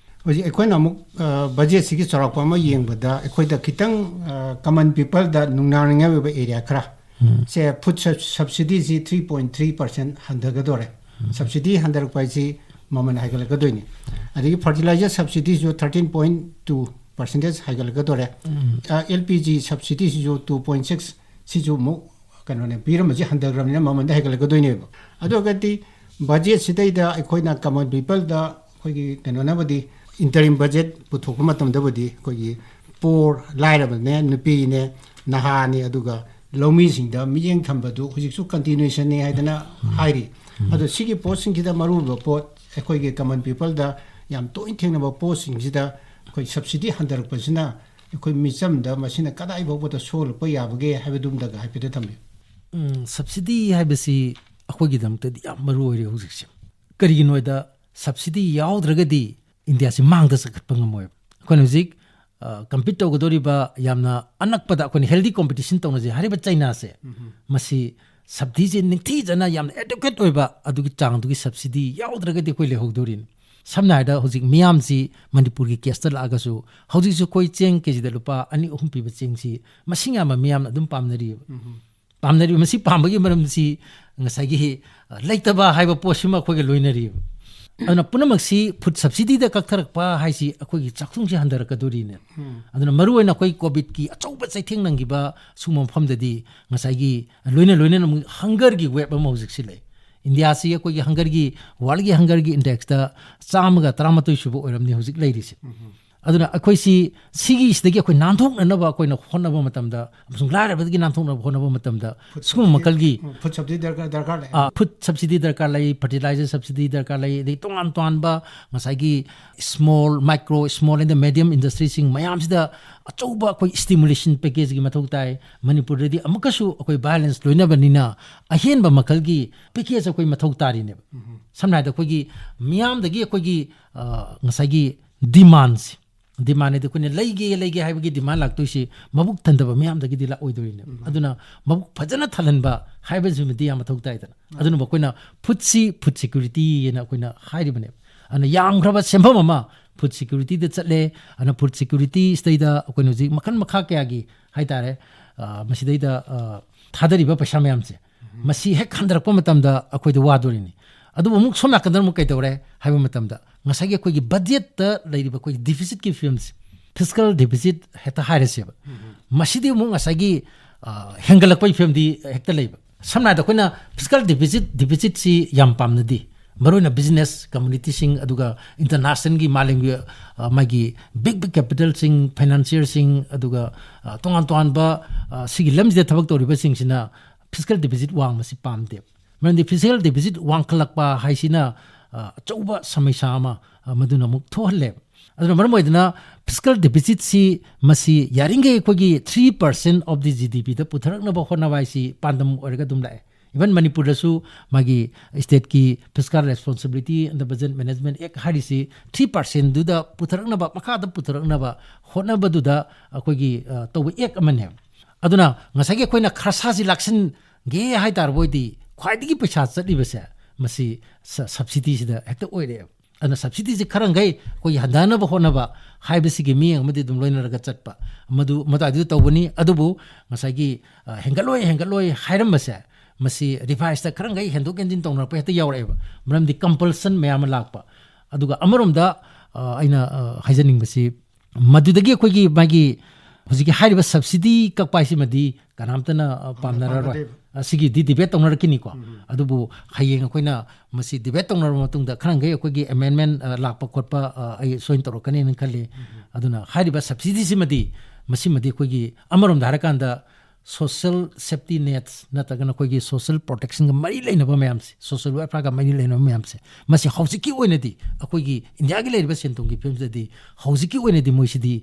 ꯍꯧꯖꯤꯛ ꯑꯩꯈꯣꯏꯅ ꯑꯃꯨꯛ, ꯑ, ꯕꯖꯦꯠꯁꯤꯒꯤ ꯆꯥꯎꯔꯥꯛꯄ ꯑꯃ ꯌꯦꯡꯕꯗ ꯑꯩꯈꯣꯏꯗ ꯈꯤꯇꯪ, ꯑ, ꯀꯃꯟ ꯄꯤꯄꯜꯗ ꯅꯨꯡꯅꯥꯡꯅꯤꯡꯉꯥꯏ ꯑꯣꯏꯕ ꯑꯦꯔꯤꯌꯥ ꯈꯔ ꯁꯦ, ꯐꯨꯗ ꯁꯕ-, ꯁꯕꯁꯤꯗꯤꯁꯤ ꯊ꯭ꯔꯤ ꯄꯣꯏꯟ ꯊ꯭ꯔꯤ ꯄꯥꯔꯁꯦꯟ ꯍꯟꯊꯒꯗꯣꯔꯦ꯫ ꯁꯕꯁꯤꯗꯤ ꯍꯟꯊꯔꯛꯄ ꯍꯥꯏꯁꯤ ꯃꯃꯜ ꯍꯥꯏꯒꯠꯂꯛꯀꯗꯣꯏꯅꯤ꯫ ꯑꯗꯒꯤ ꯐꯔꯇꯤꯂꯥꯏꯖꯔ ꯁꯕꯁꯤꯗꯤꯁꯨ ꯊꯥꯔꯇꯤꯟ ꯄꯣꯏꯟ ꯇꯨ ꯄꯥꯔꯁꯦꯟꯇꯦꯖ ꯍꯥꯏꯒꯠꯂꯛꯀꯗꯣꯔꯦ꯫ ꯑꯦꯜ ꯄꯤ ꯖꯤ ꯁꯕꯁꯤꯗꯤꯁꯤꯁꯨ ꯇꯨ ꯄꯣꯏꯟ ꯁꯤꯛꯁ, ꯁꯤꯁꯨ ꯑꯃꯨꯛ ꯀꯩꯅꯣꯅꯦ, ꯄꯤꯔꯝꯕꯁꯤ ꯍꯟꯊꯈ꯭ꯔꯕꯅꯤꯅ ꯃꯃꯜꯗꯤ ꯍꯥꯏꯒꯠꯂꯛꯀꯗꯣꯏꯅꯦꯕ꯫ ꯑꯗꯨ ꯑꯣꯏꯔꯒꯗꯤ ꯕꯖꯦꯠꯁꯤꯗꯩꯗ ꯑꯩꯈꯣꯏꯅ ꯀꯃꯟ ꯄꯤꯄꯜꯗ ꯑꯩꯈꯣꯏꯒꯤ ꯀꯩꯅꯣꯅꯕꯨꯗꯤ, ꯏꯟꯇꯔꯤꯝ ꯕꯖꯦꯠ ꯄꯨꯊꯣꯛꯄ ꯃꯇꯝꯗꯕꯨꯗꯤ ꯑꯩꯈꯣꯏꯒꯤ ꯄꯣꯔ, ꯂꯥꯏꯔꯕꯅꯦ, ꯅꯨꯄꯤꯅꯦ, ꯅꯍꯥꯅꯦ, ꯑꯗꯨꯒ ꯂꯧꯃꯤꯁꯤꯡꯗ ꯃꯤꯠꯌꯦꯡ ꯊꯝꯕꯗꯨ ꯍꯧꯖꯤꯛꯁꯨ ꯀꯟꯇꯤꯅ꯭ꯌꯨꯁꯟꯅꯤ ꯍꯥꯏꯗꯅ ꯍꯥꯏꯔꯤ꯫ ꯑꯗꯣ ꯁꯤꯒꯤ ꯄꯣꯠꯁꯤꯡꯁꯤꯗ ꯃꯔꯨꯑꯣꯏꯕ ꯄꯣꯠ, ꯑꯩꯈꯣꯏꯒꯤ ꯀꯃꯟ ꯄꯤꯄꯜꯗ ꯌꯥꯝ ꯇꯣꯏꯅ ꯊꯦꯡꯅꯕ ꯄꯣꯠꯁꯤꯡꯁꯤꯗ ꯑꯩꯈꯣꯏ ꯁꯕꯁꯤꯗꯤ ꯍꯟꯊꯔꯛꯄꯁꯤꯅ ꯑꯩꯈꯣꯏ ꯃꯤꯆꯝꯗ ꯃꯁꯤꯅ ꯀꯗꯥꯏ ꯐꯥꯎꯕꯗ ꯁꯣꯛꯍꯜꯂꯛꯄ ꯌꯥꯕꯒꯦ ꯍꯥꯏꯕꯗꯨꯝꯗꯒ ꯍꯥꯏꯐꯦꯠꯇ ꯊꯝꯕꯤꯌꯨ꯫ ꯎꯝ, ꯁꯕꯁꯤꯗꯤ ꯍꯥꯏꯕꯁꯤ ꯑꯩꯈꯣꯏꯒꯤꯗꯃꯛꯇꯗꯤ ꯌꯥꯝ ꯃꯔꯨ ꯑꯣꯏꯔꯦ ꯍꯧꯖꯤꯛꯁꯦ꯫ ꯀꯔꯤꯒꯤꯅꯣ ꯍꯥꯏꯗ, ꯁꯕꯁꯤꯗꯤ ꯌꯥꯎꯗ꯭ꯔꯒꯗꯤ ꯏꯟꯗꯤꯌꯥꯁꯤ ꯃꯥꯡꯗ ꯆꯈꯠꯄ ꯉꯝꯃꯣꯏꯕ꯫ ꯑꯩꯈꯣꯏꯅ ꯍꯧꯖꯤꯛ ꯀꯝꯄꯤꯠ ꯇꯧꯒꯗꯧꯔꯤꯕ ꯌꯥꯝꯅ ꯑꯅꯛꯄꯗ ꯑꯩꯈꯣꯏꯅ ꯍꯦꯜꯗꯤ ꯀꯣꯝꯄꯤꯇꯤꯁꯟ ꯇꯧꯅꯖꯩ ꯍꯥꯏꯔꯤꯕ ꯆꯩꯅꯥꯁꯦ, ꯃꯁꯤ ꯁꯕꯁꯤꯗꯤꯁꯦ ꯅꯤꯡꯊꯤꯖꯅ ꯌꯥꯝꯅ ꯑꯦꯗꯨꯀꯦꯠ ꯑꯣꯏꯕ ꯑꯗꯨꯒꯤ ꯆꯥꯡꯗꯨꯒꯤ ꯁꯕꯁꯤꯗꯤ ꯌꯥꯎꯗ꯭ꯔꯒꯗꯤ ꯑꯩꯈꯣꯏ ꯂꯩꯍꯧꯗꯣꯔꯤꯅꯤ꯫ ꯁꯝꯅ ꯍꯥꯏꯔꯕꯗ, ꯍꯧꯖꯤꯛ ꯃꯤꯌꯥꯝꯁꯤ ꯃꯅꯤꯄꯨꯔꯒꯤ ꯀꯦꯁꯇ ꯂꯥꯛꯑꯒꯁꯨ, ꯍꯧꯖꯤꯛꯁꯨ ꯑꯩꯈꯣꯏ ꯆꯦꯡ ꯀꯦ ꯖꯤꯗ ꯂꯨꯄꯥ ꯑꯅꯤ ꯑꯍꯨꯝ ꯄꯤꯕ ꯆꯦꯡꯁꯤ ꯃꯁꯤꯡ ꯌꯥꯝꯕ ꯃꯤꯌꯥꯝꯅ ꯑꯗꯨꯝ ꯄꯥꯝꯅꯔꯤꯕ꯫ ꯄꯥꯝꯅꯔꯤꯕ, ꯃꯁꯤ ꯄꯥꯝꯕꯒꯤ ꯃꯔꯝꯁꯤ ꯉꯁꯥꯏꯒꯤ, ꯑ, ꯂꯩꯇꯕ ꯍꯥꯏꯕ ꯄꯣꯠꯁꯤꯃ ꯑꯩꯈꯣꯏꯒ ꯂꯣꯏꯅꯔꯤꯕ꯫ ꯑꯗꯨꯅ ꯄꯨꯝꯅꯃꯛꯁꯤ ꯐꯨꯗ ꯁꯕꯁꯤꯗꯤꯗ ꯀꯛꯊꯔꯛꯄ ꯍꯥꯏꯁꯤ ꯑꯩꯈꯣꯏꯒꯤ ꯆꯥꯛꯊꯨꯡꯁꯤ ꯍꯟꯊꯔꯛꯀꯗꯣꯔꯤꯅꯦ꯫ ꯑꯗꯨꯅ ꯃꯔꯨꯑꯣꯏꯅ ꯑꯩꯈꯣꯏ ꯀꯣꯚꯤꯗꯀꯤ ꯑꯆꯧꯕ ꯆꯩꯊꯦꯡ ꯅꯪꯈꯤꯕ ꯁꯤꯒꯨꯝꯕ ꯃꯐꯝꯗꯗꯤ ꯉꯁꯥꯏꯒꯤ ꯂꯣꯏꯅ ꯂꯣꯏꯅꯅ ꯑꯃꯨꯛ ꯍꯪꯒꯔꯒꯤ ꯋꯦꯕ ꯑꯃ ꯍꯧꯖꯤꯛꯁꯤ ꯂꯩ꯫ ꯏꯟꯗꯤꯌꯥꯁꯤ ꯑꯩꯈꯣꯏꯒꯤ ꯍꯪꯒꯔꯒꯤ, ꯋꯥꯔꯜꯒꯤ ꯍꯪꯒꯔꯒꯤ ꯏꯟꯗꯦꯛꯁꯇ ꯆꯥꯝꯃꯒ ꯇꯔꯥꯃꯥꯊꯣꯏ ꯁꯨꯕ ꯑꯣꯏꯔꯝꯅꯤ ꯍꯧꯖꯤꯛ ꯂꯩꯔꯤꯁꯦ꯫ ꯑꯗꯨꯅ ꯑꯩꯈꯣꯏꯁꯤ ꯁꯤꯒꯤꯁꯤꯗꯒꯤ ꯑꯩꯈꯣꯏ ꯅꯥꯟꯊꯣꯛꯅꯅꯕ ꯑꯩꯈꯣꯏꯅ ꯍꯣꯠꯅꯕ ꯃꯇꯝꯗ, ꯑꯃꯁꯨꯡ ꯂꯥꯏꯔꯕꯗꯒꯤ ꯅꯥꯟꯊꯣꯛꯅꯕ ꯍꯣꯠꯅꯕ ꯃꯇꯝꯗ, ꯁꯤꯒꯨꯝꯕ ꯃꯈꯜꯒꯤ, ꯎꯝ, ꯐꯨꯗ ꯁꯕꯁꯤꯗꯤ ꯗꯔꯀꯥꯔ, ꯗꯔꯀꯥꯔ ꯂꯩ꯫ ꯑꯥ, ꯐꯨꯗ ꯁꯕꯁꯤꯗꯤ ꯗꯔꯀꯥꯔ ꯂꯩ, ꯐꯔꯇꯤꯂꯥꯏꯖꯔ ꯁꯕꯁꯤꯗꯤ ꯗꯔꯀꯥꯔ ꯂꯩ, ꯑꯗꯩ ꯇꯣꯉꯥꯟ ꯇꯣꯉꯥꯟꯕ ꯉꯁꯥꯏꯒꯤ small, micro, small and medium industryꯁꯤꯡ ꯃꯌꯥꯝꯁꯤꯗ ꯑꯆꯧꯕ ꯑꯩꯈꯣꯏ stimulation packageꯀꯤ ꯃꯊꯧ ꯇꯥꯏ꯫ ꯃꯅꯤꯄꯨꯔꯗꯗꯤ ꯑꯃꯨꯛꯀꯁꯨ ꯑꯩꯈꯣꯏ violence ꯂꯣꯏꯅꯕꯅꯤꯅ ꯑꯍꯦꯟꯕ ꯃꯈꯜꯒꯤ package ꯑꯩꯈꯣꯏ ꯃꯊꯧ ꯇꯥꯔꯤꯅꯦꯕ꯫ ꯁꯝꯅ ꯍꯥꯏꯔꯕꯗ, ꯑꯩꯈꯣꯏꯒꯤ ꯃꯤꯌꯥꯝꯗꯒꯤ ꯑꯩꯈꯣꯏꯒꯤ, ꯑ, ꯉꯁꯥꯏꯒꯤ demandꯁꯦ, demand ꯍꯥꯏꯗꯤ ꯑꯩꯈꯣꯏꯅ ꯂꯩꯒꯦ, ꯂꯩꯒꯦ ꯍꯥꯏꯕꯒꯤ demand ꯂꯥꯛꯇꯣꯏꯁꯤ ꯃꯕꯨꯛ ꯊꯟꯗꯕ ꯃꯤꯌꯥꯝꯗꯒꯤꯗꯤ ꯂꯥꯛꯑꯣꯏꯗꯣꯔꯤꯅꯦꯕ꯫ ꯎꯝ꯫ ꯑꯗꯨꯅ ꯃꯕꯨꯛ ꯐꯖꯅ ꯊꯜꯍꯟꯕ ꯍꯥꯏꯕꯁꯤꯃꯗꯤ ꯌꯥꯝ ꯃꯊꯧ ꯇꯥꯏꯗꯅ꯫ ꯎꯝ꯫ ꯑꯗꯨꯅ ꯑꯩꯈꯣꯏꯅ ꯐꯨꯗꯁꯤ food security ꯍꯥꯏꯅ ꯑꯩꯈꯣꯏꯅ ꯍꯥꯏꯔꯤꯕꯅꯦꯕ꯫ ꯑꯗꯨꯅ ꯌꯥꯝꯈ꯭ꯔꯕ ꯁꯦꯟꯐꯝ ꯑꯃ food securityꯗ ꯆꯠꯂꯦ꯫ ꯑꯗꯨꯅ food securityꯁꯤꯗꯩꯗ ꯑꯩꯈꯣꯏꯅ ꯍꯧꯖꯤꯛ ꯃꯈꯜ ꯃꯈꯥ ꯀꯌꯥꯒꯤ ꯍꯥꯏꯇꯥꯔꯦ, ꯑ, ꯃꯁꯤꯗꯩꯗ, ꯑ, ꯊꯥꯗꯔꯤꯕ ꯄꯩꯁꯥ ꯃꯌꯥꯝꯁꯦ, ꯎꯝ꯫ ꯃꯁꯤ ꯍꯦꯛ ꯍꯟꯊꯔꯛꯄ ꯃꯇꯝꯗ ꯑꯩꯈꯣꯏꯗ ꯋꯥꯗꯣꯔꯤꯅꯤ꯫ ꯑꯗꯨꯕꯨ ꯑꯃꯨꯛ ꯁꯣꯝ ꯅꯥꯀꯟꯗ ꯑꯃꯨꯛ ꯀꯩꯗꯧꯔꯦ ꯍꯥꯏꯕ ꯃꯇꯝꯗ, ꯉꯁꯥꯏꯒꯤ ꯑꯩꯈꯣꯏꯒꯤ budgetꯇ ꯂꯩꯔꯤꯕ ꯑꯩꯈꯣꯏꯒꯤ deficitꯀꯤ ꯐꯤꯕꯝꯁꯦ, fiscal deficit ꯍꯦꯛꯇ ꯍꯥꯏꯔꯁꯦꯕ, ꯎꯝ꯫ ꯃꯁꯤꯗꯤ ꯑꯃꯨꯛ ꯉꯁꯥꯏꯒꯤ, ꯑ, ꯍꯦꯟꯒꯠꯂꯛꯄꯒꯤ ꯐꯤꯕꯝꯗꯤ ꯍꯦꯛꯇ ꯂꯩꯕ꯫ ꯁꯝꯅ ꯍꯥꯏꯔꯕꯗ, ꯑꯩꯈꯣꯏꯅ fiscal deficit, deficitꯁꯤ ꯌꯥꯝ ꯄꯥꯝꯅꯗꯦ꯫ ꯃꯔꯨꯑꯣꯏꯅ business communityꯁꯤꯡ, ꯑꯗꯨꯒ internationalꯒꯤ, ꯃꯥꯂꯦꯝꯒꯤ, ꯑ, ꯃꯥꯒꯤ big, big capitalꯁꯤꯡ, financierꯁꯤꯡ, ꯑꯗꯨꯒ, ꯑ, ꯇꯣꯉꯥꯟ ꯇꯣꯉꯥꯟꯕ, ꯑ, ꯁꯤꯒꯤ ꯂꯝꯁꯤꯗ ꯊꯕꯛ ꯇꯧꯔꯤꯕꯁꯤꯡꯁꯤꯅ fiscal deficit ꯋꯥꯡꯕꯁꯤ ꯄꯥꯝꯗꯦꯕ꯫ ꯃꯔꯝꯗꯤ fiscal deficit ꯋꯥꯡꯈꯠꯂꯛꯄ ꯍꯥꯏꯁꯤꯅ, ꯑ, ꯑꯆꯧꯕ ꯁꯃꯁ꯭ꯌꯥ ꯑꯃ, ꯑ, ꯃꯗꯨꯅ ꯑꯃꯨꯛ ꯊꯣꯛꯍꯜꯂꯦꯕ꯫ ꯑꯗꯨꯅ ꯃꯔꯝ ꯑꯣꯏꯗꯅ fiscal deficitꯁꯤ ꯃꯁꯤ ꯌꯥꯔꯤꯈꯩ ꯑꯩꯈꯣꯏꯒꯤ three percent of the GDPꯗ ꯄꯨꯊꯔꯛꯅꯕ ꯍꯣꯠꯅꯕ ꯍꯥꯏꯁꯤ ꯄꯥꯟꯗꯝ ꯑꯣꯏꯔꯒ ꯑꯗꯨꯝ ꯂꯥꯛꯑꯦ꯫ Even ꯃꯅꯤꯄꯨꯔꯗꯁꯨ ꯃꯥꯒꯤ stateꯀꯤ Fiscal Responsibility and the Budget Management Act ꯍꯥꯏꯔꯤꯁꯤ three percentꯗꯨꯗ ꯄꯨꯊꯔꯛꯅꯕ, ꯃꯈꯥꯗ ꯄꯨꯊꯔꯛꯅꯕ ꯍꯣꯠꯅꯕꯗꯨꯗ ꯑꯩꯈꯣꯏꯒꯤ, ꯑ, ꯇꯧꯕ act ꯑꯃꯅꯦꯕ꯫ ꯑꯗꯨꯅ ꯉꯁꯥꯏꯒꯤ ꯑꯩꯈꯣꯏꯅ ꯈꯔꯁꯥꯁꯤ ꯂꯥꯛꯁꯤꯟꯒꯦ ꯍꯥꯏ ꯇꯥꯔꯕ ꯑꯣꯏꯗꯤ ꯈ꯭ꯋꯥꯏꯗꯒꯤ ꯄꯩꯁꯥ ꯆꯠꯂꯤꯕꯁꯦ ꯃꯁꯤ ꯁ-, subsidyꯁꯤꯗ ꯍꯦꯛꯇ ꯑꯣꯏꯔꯛꯑꯦꯕ꯫ ꯑꯗꯨꯅ subsidyꯁꯤ ꯈꯔ ꯃꯈꯩ ꯑꯩꯈꯣꯏꯒꯤ ꯍꯟꯊꯅꯕ ꯍꯣꯠꯅꯕ ꯍꯥꯏꯕꯁꯤꯒꯤ ꯃꯤꯠꯌꯦꯡ ꯑꯃꯗꯤ ꯑꯗꯨꯝ ꯂꯣꯏꯅꯔꯒ ꯆꯠꯄ, ꯃꯗꯨ, ꯃꯗꯨ ꯑꯗꯨ ꯇꯧꯕꯅꯤ꯫ ꯑꯗꯨꯕꯨ ꯉꯁꯥꯏꯒꯤ, ꯑ, ꯍꯦꯟꯒꯠꯂꯣꯏ, ꯍꯦꯟꯒꯠꯂꯣꯏ ꯍꯥꯏꯔꯝꯕꯁꯦ, ꯃꯁꯤ reviseꯇ ꯈꯔ ꯃꯈꯩ ꯍꯦꯟꯗꯣꯛ ꯍꯦꯟꯖꯤꯟ ꯇꯧꯅꯔꯛꯄ ꯍꯦꯛꯇ ꯌꯥꯎꯔꯛꯑꯦꯕ, ꯃꯔꯝꯗꯤ compulsion ꯃꯌꯥꯝ ꯑꯃ ꯂꯥꯛꯄ꯫ ꯑꯗꯨꯒ ꯑꯃꯔꯣꯝꯗ, ꯑ, ꯑꯩꯅ, ꯑ, ꯍꯥꯏꯖꯅꯤꯡꯕꯁꯤ, ꯃꯗꯨꯗꯒꯤ ꯑꯩꯈꯣꯏꯒꯤ ꯃꯥꯒꯤ ꯍꯧꯖꯤꯛꯀꯤ ꯍꯥꯏꯔꯤꯕ subsidy ꯀꯛꯄ ꯍꯥꯏꯁꯤꯃꯗꯤ ꯀꯅꯥꯝꯇꯅ, ꯑ, ꯄꯥꯝꯅꯔꯔꯣꯏ꯫ ꯄꯥꯝꯅꯗꯦꯕ꯫ ꯑ, ꯁꯤꯒꯤꯗꯤ debate ꯇꯧꯅꯔꯛꯈꯤꯅꯤꯀꯣ꯫ ꯎꯝ꯫ ꯑꯗꯨꯕꯨ ꯍꯌꯦꯡ ꯑꯩꯈꯣꯏꯅ ꯃꯁꯤ debate ꯇꯧꯅꯔꯕ ꯃꯇꯨꯡꯗ ꯈꯔ ꯃꯈꯩ ꯑꯩꯈꯣꯏꯒꯤ amendment, ꯑ, ꯂꯥꯛꯄ ꯈꯣꯠꯄ, ꯑ, ꯑꯩ ꯁꯣꯏꯅ ꯇꯧꯔꯛꯀꯅꯦꯅ ꯈꯜꯂꯤ꯫ ꯎꯝ꯫ ꯑꯗꯨꯅ ꯍꯥꯏꯔꯤꯕ subsidyꯁꯤꯃꯗꯤ, ꯃꯁꯤꯃꯗꯤ ꯑꯩꯈꯣꯏꯒꯤ ꯑꯃꯔꯣꯝꯗ ꯍꯥꯏꯔꯀꯥꯟꯗ social safety nets ꯅꯠꯇ꯭ꯔꯒꯅ ꯑꯩꯈꯣꯏꯒꯤ social protectionꯒ ꯃꯔꯤ ꯂꯩꯅꯕ ꯃꯌꯥꯝꯁꯦ, social welfareꯒ ꯃꯔꯤ ꯂꯩꯅꯕ ꯃꯌꯥꯝꯁꯦ, ꯃꯁꯤ ꯍꯧꯖꯤꯛꯀꯤ ꯑꯣꯏꯅꯗꯤ ꯑꯩꯈꯣꯏꯒꯤ ꯏꯟꯗꯤꯌꯥꯒꯤ ꯂꯩꯔꯤꯕ ꯁꯦꯟ ꯊꯨꯝꯒꯤ ꯐꯤꯕꯝꯁꯤꯗꯗꯤ ꯍꯧꯖꯤꯛꯀꯤ ꯑꯣꯏꯅꯗꯤ ꯃꯣꯏꯁꯤꯗꯤ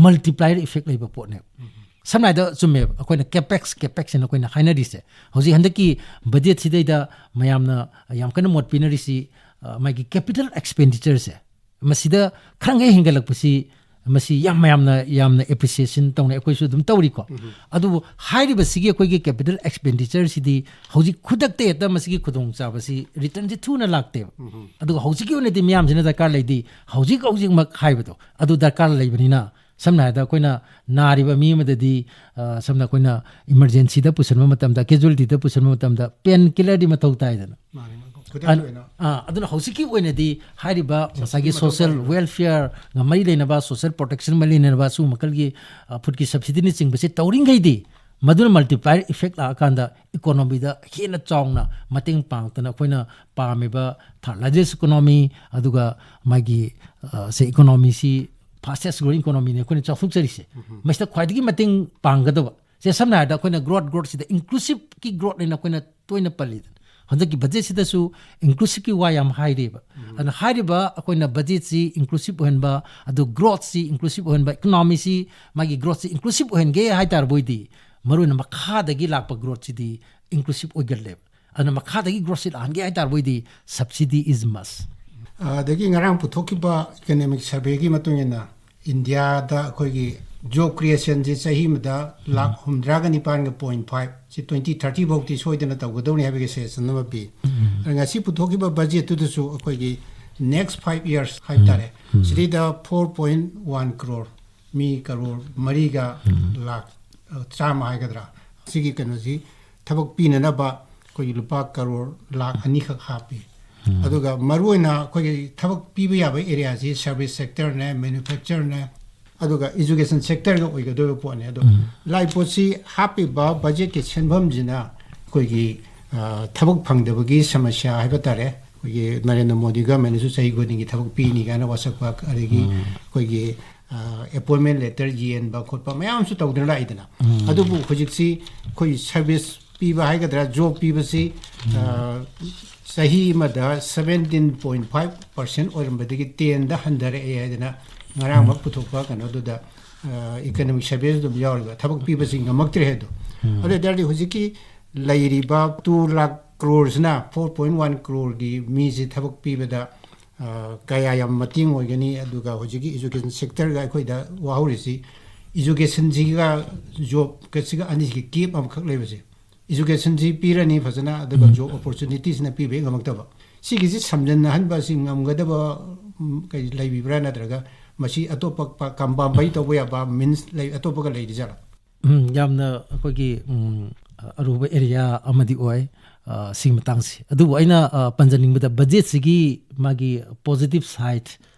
multiplier effect ꯂꯩꯕ ꯄꯣꯠꯅꯦꯕ꯫ ꯎꯝ꯫ ꯁꯝꯅ ꯍꯥꯏꯗ ꯆꯨꯝꯃꯦꯕ, ꯑꯩꯈꯣꯏꯅ capex, capex ꯍꯥꯏꯅ ꯑꯩꯈꯣꯏꯅ ꯍꯥꯏꯅꯔꯤꯁꯦ, ꯍꯧꯖꯤꯛ ꯍꯟꯗꯛꯀꯤ budgetꯁꯤꯗꯩꯗ ꯃꯌꯥꯝꯅ ꯌꯥꯝ ꯀꯟꯅ ꯃꯣꯠ ꯄꯤꯅꯔꯤꯁꯤ, ꯑ, ꯃꯥꯒꯤ capital expenditureꯁꯦ, ꯃꯁꯤꯗ ꯈꯔ ꯃꯈꯩ ꯍꯦꯟꯒꯠꯂꯛꯄꯁꯤ, ꯃꯁꯤ ꯌꯥꯝ ꯃꯌꯥꯝꯅ ꯌꯥꯝꯅ appreciation ꯇꯧꯅꯩ, ꯑꯩꯈꯣꯏꯁꯨ ꯑꯗꯨꯝ ꯇꯧꯔꯤꯀꯣ꯫ ꯎꯝ꯫ ꯑꯗꯨꯕꯨ ꯍꯥꯏꯔꯤꯕꯁꯤꯒꯤ ꯑꯩꯈꯣꯏꯒꯤ capital expenditureꯁꯤꯗꯤ ꯍꯧꯖꯤꯛ ꯈꯨꯗꯛꯇ ꯍꯦꯛꯇ ꯃꯁꯤꯒꯤ ꯈꯨꯗꯣꯡꯆꯥꯕꯁꯤ, returnꯁꯤ ꯊꯨꯅ ꯂꯥꯛꯇꯦꯕ꯫ ꯎꯝ꯫ ꯑꯗꯨꯒ ꯍꯧꯖꯤꯛꯀꯤ ꯑꯣꯏꯅꯗꯤ ꯃꯤꯌꯥꯝꯁꯤꯅ ꯗꯔꯀꯥꯔ ꯂꯩꯗꯤ ꯍꯧꯖꯤꯛ ꯍꯧꯖꯤꯛꯃꯛ ꯍꯥꯏꯕꯗꯣ ꯑꯗꯨ ꯗꯔꯀꯥꯔ ꯂꯩꯕꯅꯤꯅ, ꯁꯝꯅ ꯍꯥꯏꯔꯕꯗ ꯑꯩꯈꯣꯏꯅ ꯅꯥꯔꯤꯕ ꯃꯤ ꯑꯃꯗꯗꯤ, ꯑ, ꯁꯝꯅ ꯑꯩꯈꯣꯏꯅ emergencyꯗ ꯄꯨꯁꯤꯟꯕ ꯃꯇꯝꯗ, casualtyꯗ ꯄꯨꯁꯤꯟꯕ ꯃꯇꯝꯗ pain killerꯗꯤ ꯃꯊꯧ ꯇꯥꯏꯗꯅ꯫ ꯃꯥꯅꯤ, ꯃꯥꯅꯤ꯫ ꯈꯨꯗꯛꯀꯤ ꯑꯗꯨ-, ꯑꯣꯏꯅ꯫ ꯑꯥ, ꯑꯗꯨꯅ ꯍꯧꯖꯤꯛꯀꯤ ꯑꯣꯏꯅꯗꯤ ꯍꯥꯏꯔꯤꯕ subsidy ꯉꯁꯥꯏꯒꯤ ꯃꯊꯧ social ꯇꯥꯏꯗꯅ꯫ Welfareꯒ ꯃꯔꯤ ꯂꯩꯅꯕ, social protection ꯃꯔꯤ ꯂꯩꯅꯕ ꯁꯤꯒꯨꯝꯕ ꯃꯈꯜꯒꯤ, ꯑ, foodꯀꯤ subsidyꯅꯆꯤꯡꯕꯁꯦ ꯇꯧꯔꯤꯉꯩꯗꯤ ꯃꯗꯨꯅ multiplier effect ꯂꯥꯛꯑꯀꯥꯟꯗ economyꯗ ꯍꯦꯟꯅ ꯆꯥꯎꯅ ꯃꯇꯦꯡ ꯄꯥꯡꯉꯛꯇꯅ ꯑꯩꯈꯣꯏꯅ ꯄꯥꯝꯃꯤꯕ third largest economy, ꯑꯗꯨꯒ ꯃꯥꯒꯤ, ꯑ, ꯁꯦ economyꯁꯤ fastest growing economyꯅꯤ ꯑꯩꯈꯣꯏꯅ ꯆꯥꯎꯊꯣꯛꯆꯔꯤꯁꯦ꯫ ꯎꯝ꯫ ꯃꯁꯤꯗ ꯈ꯭ꯋꯥꯏꯗꯒꯤ ꯃꯇꯦꯡ ꯄꯥꯡꯒꯗꯕ ꯁꯦ, ꯁꯝꯅ ꯍꯥꯏꯔꯕꯗ ꯑꯩꯈꯣꯏꯅ growth, growthꯁꯤꯗ inclusiveꯀꯤ growthꯅꯦꯅ ꯑꯩꯈꯣꯏꯅ ꯇꯣꯏꯅ ꯄꯜꯂꯤꯗꯅ꯫ ꯍꯟꯗꯛꯀꯤ budgetꯁꯤꯗꯁꯨ inclusiveꯀꯤ ꯋꯥ ꯌꯥꯝ ꯍꯥꯏꯔꯤꯕ꯫ ꯎꯝ꯫ ꯑꯗꯨꯅ ꯍꯥꯏꯔꯤꯕ ꯑꯩꯈꯣꯏꯅ budgetꯁꯤ inclusive ꯑꯣꯏꯍꯟꯕ, ꯑꯗꯨ growthꯁꯤ inclusive ꯑꯣꯏꯍꯟꯕ, economyꯁꯤ ꯃꯥꯒꯤ growthꯁꯤ inclusive ꯑꯣꯏꯍꯟꯒꯦ ꯍꯥꯏ ꯇꯥꯔꯕ ꯑꯣꯏꯗꯤ, ꯃꯔꯨꯑꯣꯏꯅ ꯃꯈꯥꯗꯒꯤ ꯂꯥꯛꯄ growthꯁꯤꯗꯤ inclusive ꯑꯣꯏꯒꯜꯂꯦꯕ꯫ ꯑꯗꯨꯅ ꯃꯈꯥꯗꯒꯤ growthꯁꯤ ꯂꯥꯛꯍꯟꯒꯦ ꯍꯥꯏ ꯇꯥꯔꯕꯣꯏꯗꯤ subsidy is must꯫ ꯑꯗꯒꯤ ꯉꯔꯥꯡ ꯄꯨꯊꯣꯛꯈꯤꯕ economic surveyꯒꯤ ꯃꯇꯨꯡ ꯏꯟꯅ ꯏꯟꯗꯤꯌꯥꯗ ꯑꯩꯈꯣꯏꯒꯤ job creationꯁꯤ ꯆꯍꯤ ꯑꯃꯗ ꯂꯥꯈ ꯍꯨꯝꯗ꯭ꯔꯥꯒ ꯅꯤꯄꯥꯟꯒ point five ꯁꯤ twenty thirty ꯐꯥꯎꯗꯤ ꯁꯣꯏꯗꯅ ꯇꯧꯒꯗꯧꯅꯤ ꯍꯥꯏꯕꯒꯤ suggestion ꯑꯃ ꯄꯤ꯫ ꯑꯗ ꯉꯁꯤ ꯄꯨꯊꯣꯛꯈꯤꯕ budgetꯇꯨꯗꯁꯨ ꯑꯩꯈꯣꯏꯒꯤ next five years ꯍꯥꯏꯕ ꯇꯥꯔꯦ, ꯁꯤꯗꯩꯗ four point one crore, ꯃꯤ ꯀꯔꯣꯔ ꯃꯔꯤꯒ ꯂꯥꯈ ꯆꯥꯝꯃ ꯍꯥꯏꯒꯗ꯭ꯔꯥ, ꯁꯤꯒꯤ ꯀꯩꯅꯣꯁꯤ ꯊꯕꯛ ꯄꯤꯅꯅꯕ ꯑꯩꯈꯣꯏꯒꯤ ꯂꯨꯄꯥ ꯀꯔꯣꯔ ꯂꯥꯈ ꯑꯅꯤꯈꯛ ꯍꯥꯞꯄꯤ꯫ ꯑꯗꯨꯒ ꯃꯔꯨꯑꯣꯏꯅ ꯑꯩꯈꯣꯏꯒꯤ ꯊꯕꯛ ꯄꯤꯕ ꯌꯥꯕ areaꯁꯤ service sectorꯅꯦ, manufactureꯅꯦ, ꯑꯗꯨꯒ education sectorꯒ ꯑꯣꯏꯒꯗꯣꯏꯕ ꯄꯣꯠꯅꯤ꯫ ꯑꯗꯣ ꯂꯥꯏ ꯄꯣꯠꯁꯤ ꯍꯥꯞꯄꯤꯕ budgetꯀꯤ ꯁꯦꯟꯐꯝꯁꯤꯅ ꯑꯩꯈꯣꯏꯒꯤ, ꯑ, ꯊꯕꯛ ꯐꯪꯗꯕꯒꯤ ꯁꯃꯁ꯭ꯌꯥ ꯍꯥꯏꯕ ꯇꯥꯔꯦ, ꯑꯩꯈꯣꯏꯒꯤ ꯅꯔꯦꯟꯗ꯭ꯔ ꯃꯣꯗꯤ governmentꯅꯁꯨ ꯆꯍꯤ ꯈꯨꯗꯤꯡꯒꯤ ꯊꯕꯛ ꯄꯤꯅꯤ ꯀꯥꯏꯅ ꯋꯥꯁꯛꯄ, ꯑꯗꯒꯤ ꯑꯩꯈꯣꯏꯒꯤ, ꯑ, appointment letter ꯌꯦꯟꯕ ꯈꯣꯠꯄ ꯃꯌꯥꯝ ꯑꯃꯁꯨ ꯇꯧꯗꯨꯅ ꯂꯥꯛꯏꯗꯅ꯫ ꯑꯗꯨꯕꯨ ꯍꯧꯖꯤꯛꯁꯤ ꯑꯩꯈꯣꯏ service ꯄꯤꯕ ꯍꯥꯏꯒꯗ꯭ꯔꯥ, job ꯄꯤꯕꯁꯤ, ꯑ, ꯆꯍꯤ ꯑꯃꯗ seventeen point five percent ꯑꯣꯏꯔꯝꯕꯗꯒꯤ tenꯗ ꯍꯟꯊꯔꯛꯑꯦ ꯍꯥꯏꯗꯅ ꯉꯔꯥꯡꯃꯛ ꯄꯨꯊꯣꯛꯄ ꯀꯩꯅꯣꯗꯨꯗ, ꯑ, economic surveyꯗ ꯑꯗꯨꯝ ꯌꯥꯎꯔꯤꯕ, ꯊꯕꯛ ꯄꯤꯕꯁꯤ ꯉꯝꯃꯛꯇ꯭ꯔꯦ ꯍꯥꯏꯗꯣ꯫ ꯑꯗꯨ ꯑꯣꯏ ꯇꯥꯔꯗꯤ ꯍꯧꯖꯤꯛꯀꯤ ꯂꯩꯔꯤꯕ two lakh crore ꯁꯤꯅ, four point one croreꯒꯤ ꯃꯤꯁꯤ ꯊꯕꯛ ꯄꯤꯕꯗ, ꯑ, ꯀꯌꯥ ꯌꯥꯝ ꯃꯇꯦꯡ ꯑꯣꯏꯒꯅꯤ? ꯑꯗꯨꯒ ꯍꯧꯖꯤꯛꯀꯤ education sectorꯒ ꯑꯩꯈꯣꯏꯗ ꯋꯥꯍꯧꯔꯤꯁꯤ, educationꯁꯤꯒ jobꯀꯁꯤꯒ ꯑꯅꯤꯁꯤꯒꯤ gap ꯑꯃꯈꯛ ꯂꯩꯕꯁꯦ, educationꯁꯤ ꯄꯤꯔꯅꯤ ꯐꯖꯅ, ꯑꯗꯨꯒ job opportunityꯁꯤꯅ ꯄꯤꯕ ꯍꯦꯛ ꯉꯝꯃꯛꯇꯕ, ꯁꯤꯒꯤꯁꯤ ꯁꯝꯖꯤꯟꯅꯍꯟꯕ ꯑꯁꯤ ꯉꯝꯒꯗꯕ, ꯎꯝ, ꯀꯩ ꯂꯩꯕꯤꯕ꯭ꯔꯥ? ꯅꯠꯇ꯭ꯔꯒ ꯃꯁꯤ ꯑꯇꯣꯞꯄ ꯄ-, ꯀꯝꯕꯥꯏꯟ ꯇꯧꯕ ꯌꯥꯕ means ꯂꯩ, ꯑꯇꯣꯞꯄꯒ ꯂꯩꯔꯤꯖꯥꯠꯂꯥ? ꯎꯝ, ꯌꯥꯝꯅ ꯑꯩꯈꯣꯏꯒꯤ, ꯎꯝ, ꯑꯔꯨꯕ area ꯑꯃꯗꯤ ꯑꯣꯏ, ꯑ, ꯁꯤꯒꯤ ꯃꯇꯥꯡꯁꯤ꯫ ꯑꯗꯨꯕꯨ ꯑꯩꯅ, ꯑ, ꯄꯟꯖꯅꯤꯡꯕꯗ budgetꯁꯤꯒꯤ ꯃꯥꯒꯤ positive side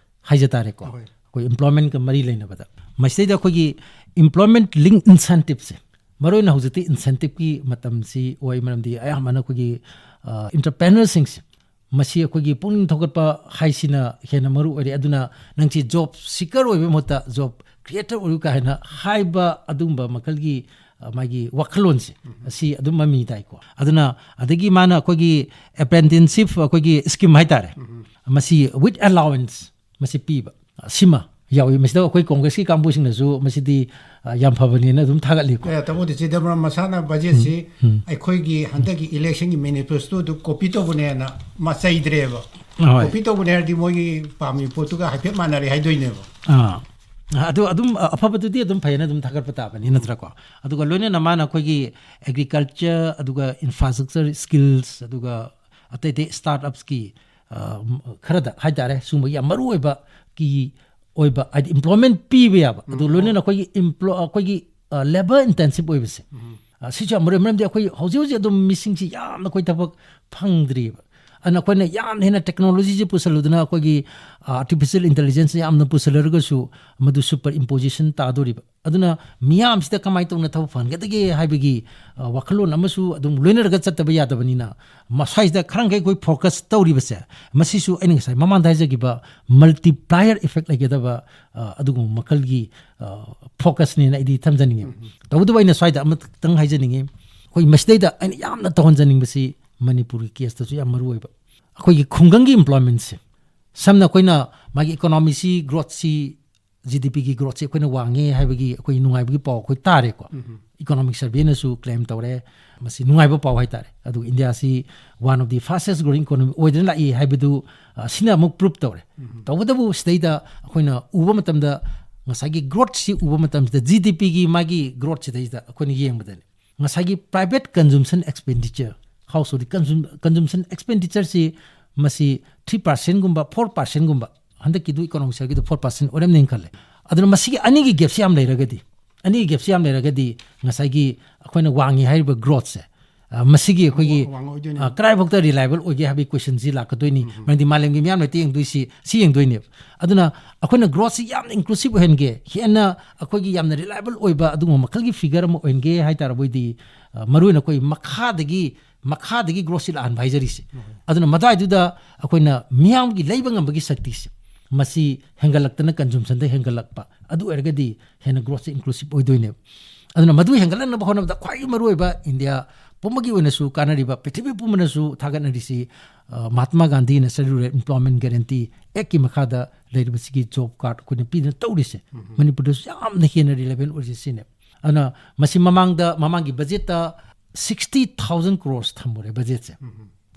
ꯍꯥꯏꯖ ꯇꯥꯔꯦꯀꯣ꯫ ꯍꯣꯏ꯫ ꯑꯩꯈꯣꯏ employmentꯀ ꯃꯔꯤ ꯂꯩꯅꯕꯗ꯫ ꯃꯁꯤꯗꯩꯗ ꯑꯩꯈꯣꯏꯒꯤ employment link incentiveꯁꯦ, ꯃꯔꯨꯑꯣꯏꯅ ꯍꯧꯖꯤꯛꯇꯤ incentiveꯀꯤ ꯃꯇꯝꯁꯤ ꯑꯣꯏ, ꯃꯔꯝꯗꯤ ꯑꯌꯥꯝꯕꯅ ꯑꯩꯈꯣꯏꯒꯤ, ꯑ, entrepreneurꯁꯤꯡꯁꯦ, ꯃꯁꯤ ꯑꯩꯈꯣꯏꯒꯤ ꯄꯨꯛꯅꯤꯡ ꯊꯧꯒꯠꯄ ꯍꯥꯏꯁꯤꯅ ꯍꯦꯟꯅ ꯃꯔꯨ ꯑꯣꯏꯔꯦ꯫ ꯑꯗꯨꯅ ꯅꯪꯁꯤ job seeker ꯑꯣꯏꯕꯒꯤ ꯃꯍꯨꯠꯇ job creator ꯑꯣꯏꯌꯨ ꯀꯥꯏꯅ ꯍꯥꯏꯕ ꯑꯗꯨꯒꯨꯝꯕ ꯃꯈꯜꯒꯤ, ꯑ, ꯃꯥꯒꯤ ꯋꯥꯈꯜꯂꯣꯟꯁꯦ, ꯑꯁꯤ ꯑꯗꯨꯝ ꯃꯃꯤ ꯇꯥꯏꯀꯣ꯫ ꯑꯗꯨꯅ ꯑꯗꯒꯤ ꯃꯥꯅ ꯑꯩꯈꯣꯏꯒꯤ apprenticeship ꯑꯩꯈꯣꯏꯒꯤ scheme ꯍꯥꯏꯇꯥꯔꯦ, ꯃꯁꯤ with allowance ꯃꯁꯤ ꯄꯤꯕ, ꯁꯤꯃ ꯌꯥꯎꯏ꯫ ꯃꯁꯤꯗ ꯑꯩꯈꯣꯏ ꯀꯣꯡꯒ꯭ꯔꯦꯁꯀꯤ ꯀꯥꯡꯕꯨꯁꯤꯡꯅꯁꯨ ꯃꯁꯤꯗꯤ, ꯑ, ꯌꯥꯝ ꯐꯕꯅꯦꯅ ꯑꯗꯨꯝ ꯊꯥꯒꯠꯂꯤꯀꯣ꯫ ꯑꯦ, ꯇꯥꯃꯣ ꯗꯤ ꯆꯤꯗꯝꯕꯔꯝ ꯃꯁꯥꯅ ꯕꯖꯦꯠꯁꯤ ꯎꯝ꯫ ꯑꯩꯈꯣꯏꯒꯤ ꯍꯟꯗꯛꯀꯤ ꯏꯂꯦꯛꯁꯟꯒꯤ ꯃꯦꯅꯤꯐꯦꯁꯇꯣꯗꯨ ꯀꯣꯄꯤ ꯇꯧꯕꯅꯦꯅ ꯃꯥ ꯆꯩꯗ꯭ꯔꯦꯕ꯫ ꯍꯣꯏ꯫ ꯀꯣꯄꯤ ꯇꯧꯕꯅꯦ ꯍꯥꯏꯔꯗꯤ ꯃꯣꯏꯒꯤ ꯄꯥꯝꯃꯤ ꯄꯣꯠꯇꯨꯒ ꯍꯥꯏꯐꯦꯠ ꯃꯥꯟꯅꯔꯦ ꯍꯥꯏꯗꯣꯏꯅꯦꯕ꯫ ꯑꯥ꯫ ꯑꯗꯨ ꯑꯗꯨꯝ, ꯑ, ꯑꯐꯕꯗꯨꯗꯤ ꯑꯗꯨꯝ ꯐꯩꯌꯦꯅ ꯑꯗꯨꯝ ꯊꯥꯒꯠꯄ ꯇꯥꯕꯅꯤ, ꯅꯠꯇ꯭ꯔꯥꯀꯣ? ꯑꯗꯨꯒ ꯂꯣꯏꯅꯅ ꯃꯥꯅ ꯑꯩꯈꯣꯏꯒꯤ ꯑꯦꯒ꯭ꯔꯤꯀꯜꯆꯔ, ꯑꯗꯨꯒ ꯏꯟꯐ꯭ꯔꯥꯁ꯭ꯇ꯭ꯔꯛꯆꯔ ꯁ꯭ꯀꯤꯜꯁ, ꯑꯗꯨꯒ ꯑꯇꯩ ꯑꯇꯩ ꯁ꯭ꯇꯥꯔꯠ ꯑꯞꯁꯀꯤ, ꯑ, ꯈꯔꯗ ꯍꯥꯏꯇꯥꯔꯦ, ꯁꯤꯒꯨꯝꯕ ꯌꯥꯝ ꯃꯔꯨ ꯑꯣꯏꯕ ꯀꯤ ꯑꯣꯏꯕ, ꯍꯥꯏꯗꯤ employment ꯄꯤꯕ ꯌꯥꯕ, ꯑꯗꯨ ꯂꯣꯏꯅꯅ ꯑꯩꯈꯣꯏꯒꯤ employ-, ꯑꯩꯈꯣꯏꯒꯤ, ꯑ, labour intensive ꯑꯣꯏꯕꯁꯦ, ꯑ, ꯁꯤꯁꯨ ꯌꯥꯝ ꯃꯔꯨ ꯑꯣꯏ꯫ ꯃꯔꯝꯗꯤ ꯑꯩꯈꯣꯏ ꯍꯧꯖꯤꯛ ꯍꯧꯖꯤꯛ ꯑꯗꯨꯝ ꯃꯤꯁꯤꯡꯁꯤ ꯌꯥꯝꯅ ꯑꯩꯈꯣꯏ ꯊꯕꯛ ꯐꯪꯗ꯭ꯔꯤꯕ꯫ ꯑꯗꯨꯅ ꯑꯩꯈꯣꯏꯅ ꯌꯥꯝꯅ ꯍꯦꯟꯅ ꯇꯦꯛꯅꯣꯂꯣꯖꯤꯁꯦ ꯄꯨꯁꯜꯂꯨꯗꯅ ꯑꯩꯈꯣꯏꯒꯤ, ꯑ, artificial intelligence ꯌꯥꯝꯅ ꯄꯨꯁꯜꯂꯔꯒꯁꯨ ꯃꯗꯨ super imposition ꯇꯥꯗꯣꯔꯤꯕ꯫ ꯑꯗꯨꯅ ꯃꯤꯌꯥꯝꯁꯤꯗ ꯀꯃꯥꯏꯅ ꯇꯧꯅ ꯊꯕꯛ ꯐꯪꯍꯟꯒꯗꯒꯦ ꯍꯥꯏꯕꯒꯤ, ꯑ, ꯋꯥꯈꯜꯂꯣꯟ ꯑꯃꯁꯨ ꯑꯗꯨꯝ ꯂꯣꯏꯅꯔꯒ ꯆꯠꯇꯕ ꯌꯥꯗꯕꯅꯤꯅ, ꯃꯁ꯭ꯋꯥꯏꯁꯤꯗ ꯈꯔ ꯃꯈꯩ ꯑꯩꯈꯣꯏ focus ꯇꯧꯔꯤꯕꯁꯦ, ꯃꯁꯤꯁꯨ ꯑꯩꯅ ꯉꯁꯥꯏ ꯃꯃꯥꯡꯗ ꯍꯥꯏꯖꯈꯤꯕ multiplier effect ꯂꯩꯒꯗꯕ, ꯑ, ꯑꯗꯨꯒꯨꯝꯕ ꯃꯈꯜꯒꯤ, ꯑ, focusꯅꯦꯅ ꯑꯩꯗꯤ ꯊꯝꯖꯅꯤꯡꯉꯤ꯫ ꯇꯧꯕꯇꯕꯨ ꯑꯩꯅ ꯁ꯭ꯋꯥꯏꯗ ꯑꯃꯇꯪ ꯍꯥꯏꯖꯅꯤꯡꯉꯤ, ꯑꯩꯈꯣꯏ ꯃꯁꯤꯗꯩꯗ ꯑꯩꯅ ꯌꯥꯝꯅ ꯇꯧꯍꯟꯖꯅꯤꯡꯕꯁꯤ ꯃꯅꯤꯄꯨꯔꯒꯤ caseꯇꯁꯨ ꯌꯥꯝ ꯃꯔꯨ ꯑꯣꯏꯕ, ꯑꯩꯈꯣꯏꯒꯤ ꯈꯨꯡꯒꯪꯒꯤ employmentꯁꯦ, ꯁꯝꯅ ꯑꯩꯈꯣꯏꯅ ꯃꯥꯒꯤ economyꯁꯤ, growthꯁꯤ, GDPꯒꯤ growthꯁꯤ ꯑꯩꯈꯣꯏꯅ ꯋꯥꯡꯉꯦ ꯍꯥꯏꯕꯒꯤ ꯑꯩꯈꯣꯏ ꯅꯨꯡꯉꯥꯏꯕꯒꯤ ꯄꯥꯎ ꯑꯩꯈꯣꯏ ꯇꯥꯔꯦꯀꯣ꯫ Economic surveyꯅꯁꯨ claim ꯇꯧꯔꯦ, ꯃꯁꯤ ꯅꯨꯡꯉꯥꯏꯕ ꯄꯥꯎ ꯍꯥꯏꯇꯥꯔꯦ꯫ ꯑꯗꯨꯒ ꯏꯟꯗꯤꯌꯥꯁꯤ one of the fastest growing economy ꯑꯣꯏꯗꯨꯅ ꯂꯥꯛꯏ ꯍꯥꯏꯕꯗꯨ, ꯑ, ꯁꯤꯅ ꯑꯃꯨꯛ prove ꯇꯧꯔꯦ꯫ ꯇꯧꯕꯇꯕꯨ ꯁꯤꯗꯩꯗ ꯑꯩꯈꯣꯏꯅ ꯎꯕ ꯃꯇꯝꯗ, ꯉꯁꯥꯏꯒꯤ growthꯁꯤ ꯎꯕ ꯃꯇꯝꯁꯤꯗ, GDPꯒꯤ ꯃꯥꯒꯤ growthꯁꯤꯗꯩꯗ ꯑꯩꯈꯣꯏꯅ ꯌꯦꯡꯕꯗꯅꯦ, ꯉꯁꯥꯏꯒꯤ private consumption expenditure, household consum-, consumption expenditureꯁꯤ ꯃꯁꯤ three percentꯒꯨꯝꯕ, four percentꯒꯨꯝꯕ, ꯍꯟꯗꯛꯀꯤꯗꯨ economic surveyꯒꯤꯗꯨ four percent ꯑꯣꯏꯔꯝꯅꯦꯅ ꯈꯜꯂꯦ꯫ ꯑꯗꯨꯅ ꯃꯁꯤꯒꯤ ꯑꯅꯤꯒꯤ gapꯁꯤ ꯌꯥꯝ ꯂꯩꯔꯒꯗꯤ, ꯑꯅꯤꯒꯤ gapꯁꯤ ꯌꯥꯝ ꯂꯩꯔꯒꯗꯤ ꯉꯁꯥꯏꯒꯤ ꯑꯩꯈꯣꯏꯅ ꯋꯥꯡꯉꯤ ꯍꯥꯏꯔꯤꯕ growthꯁꯦ, ꯑ, ꯃꯁꯤꯒꯤ ꯑꯩꯈꯣꯏꯒꯤ, ꯋꯥꯡꯉꯛꯑꯣꯏꯗꯣꯏꯅꯦ꯫ ꯑ, ꯀꯗꯥꯏꯐꯥꯎꯗ reliable ꯑꯣꯏꯒꯦ ꯍꯥꯏꯕꯒꯤ questionꯁꯤ ꯂꯥꯛꯀꯗꯣꯏꯅꯤ꯫ ꯃꯔꯝꯗꯤ ꯃꯥꯂꯦꯝꯒꯤ ꯃꯤꯌꯥꯝꯅ ꯍꯦꯛꯇ ꯌꯦꯡꯗꯣꯏꯁꯤ, ꯁꯤ ꯌꯦꯡꯗꯣꯏꯅꯦꯕ꯫ ꯑꯗꯨꯅ ꯑꯩꯈꯣꯏꯅ growthꯁꯤ ꯌꯥꯝꯅ inclusive ꯑꯣꯏꯍꯟꯒꯦ, ꯍꯦꯟꯅ ꯑꯩꯈꯣꯏꯒꯤ ꯌꯥꯝꯅ reliable ꯑꯣꯏꯕ ꯑꯗꯨꯒꯨꯝꯕ ꯃꯈꯜꯒꯤ figure ꯑꯃ ꯑꯣꯏꯍꯟꯒꯦ ꯍꯥꯏ ꯇꯥꯔꯕꯣꯏꯗꯤ, ꯑ, ꯃꯔꯨꯑꯣꯏꯅ ꯑꯩꯈꯣꯏ ꯃꯈꯥꯗꯒꯤ, ꯃꯈꯥꯗꯒꯤ growthꯁꯤ ꯂꯥꯛꯍꯟꯕ ꯍꯥꯏꯖꯔꯤꯁꯦ꯫ ꯑꯗꯨꯅ ꯃꯗꯨꯋꯥꯏꯗꯨꯗ ꯑꯩꯈꯣꯏꯅ ꯃꯤꯌꯥꯝꯒꯤ ꯂꯩꯕ ꯉꯝꯕꯒꯤ ꯁꯛꯇꯤꯁꯦ, ꯃꯁꯤ ꯍꯦꯟꯒꯠꯂꯛꯇꯅ consumptionꯗ ꯍꯦꯟꯒꯠꯂꯛꯄ, ꯑꯗꯨ ꯑꯣꯏꯔꯒꯗꯤ ꯍꯦꯟꯅ growthꯁꯤ inclusive ꯑꯣꯏꯗꯣꯏꯅꯦꯕ꯫ ꯑꯗꯨꯅ ꯃꯗꯨ ꯍꯦꯟꯒꯠꯂꯛꯅꯕ ꯍꯣꯠꯅꯕꯗ ꯈ꯭ꯋꯥꯏꯗꯒꯤ ꯃꯔꯨꯑꯣꯏꯕ ꯏꯟꯗꯤꯌꯥ ꯄꯨꯝꯕꯒꯤ ꯑꯣꯏꯅꯁꯨ ꯀꯥꯟꯅꯔꯤꯕ, ꯄ꯭ꯔꯤꯊꯤꯕꯤ ꯄꯨꯝꯕꯅꯁꯨ ꯊꯥꯒꯠꯅꯔꯤꯁꯤ, ꯑ, ꯃꯍꯥꯠꯃꯥ ꯒꯥꯟꯙꯤꯅ ꯆꯠꯂꯨꯔꯦ employment guarantee act ꯀꯤ ꯃꯈꯥꯗ ꯂꯩꯔꯤꯕꯁꯤꯒꯤ job card ꯑꯩꯈꯣꯏꯅ ꯄꯤꯗꯅ ꯇꯧꯔꯤꯁꯦ ꯃꯅꯤꯄꯨꯔꯗꯁꯨ ꯌꯥꯝꯅ ꯍꯦꯟꯅ relevant ꯑꯣꯏꯔꯤꯁꯦ ꯁꯤꯅꯦ꯫ ꯑꯗꯨꯅ ꯃꯁꯤ ꯃꯃꯥꯡꯗ, ꯃꯃꯥꯡꯒꯤ budget ꯇ sixty thousand crores ꯊꯝꯃꯨꯔꯦ budget ꯁꯦ꯫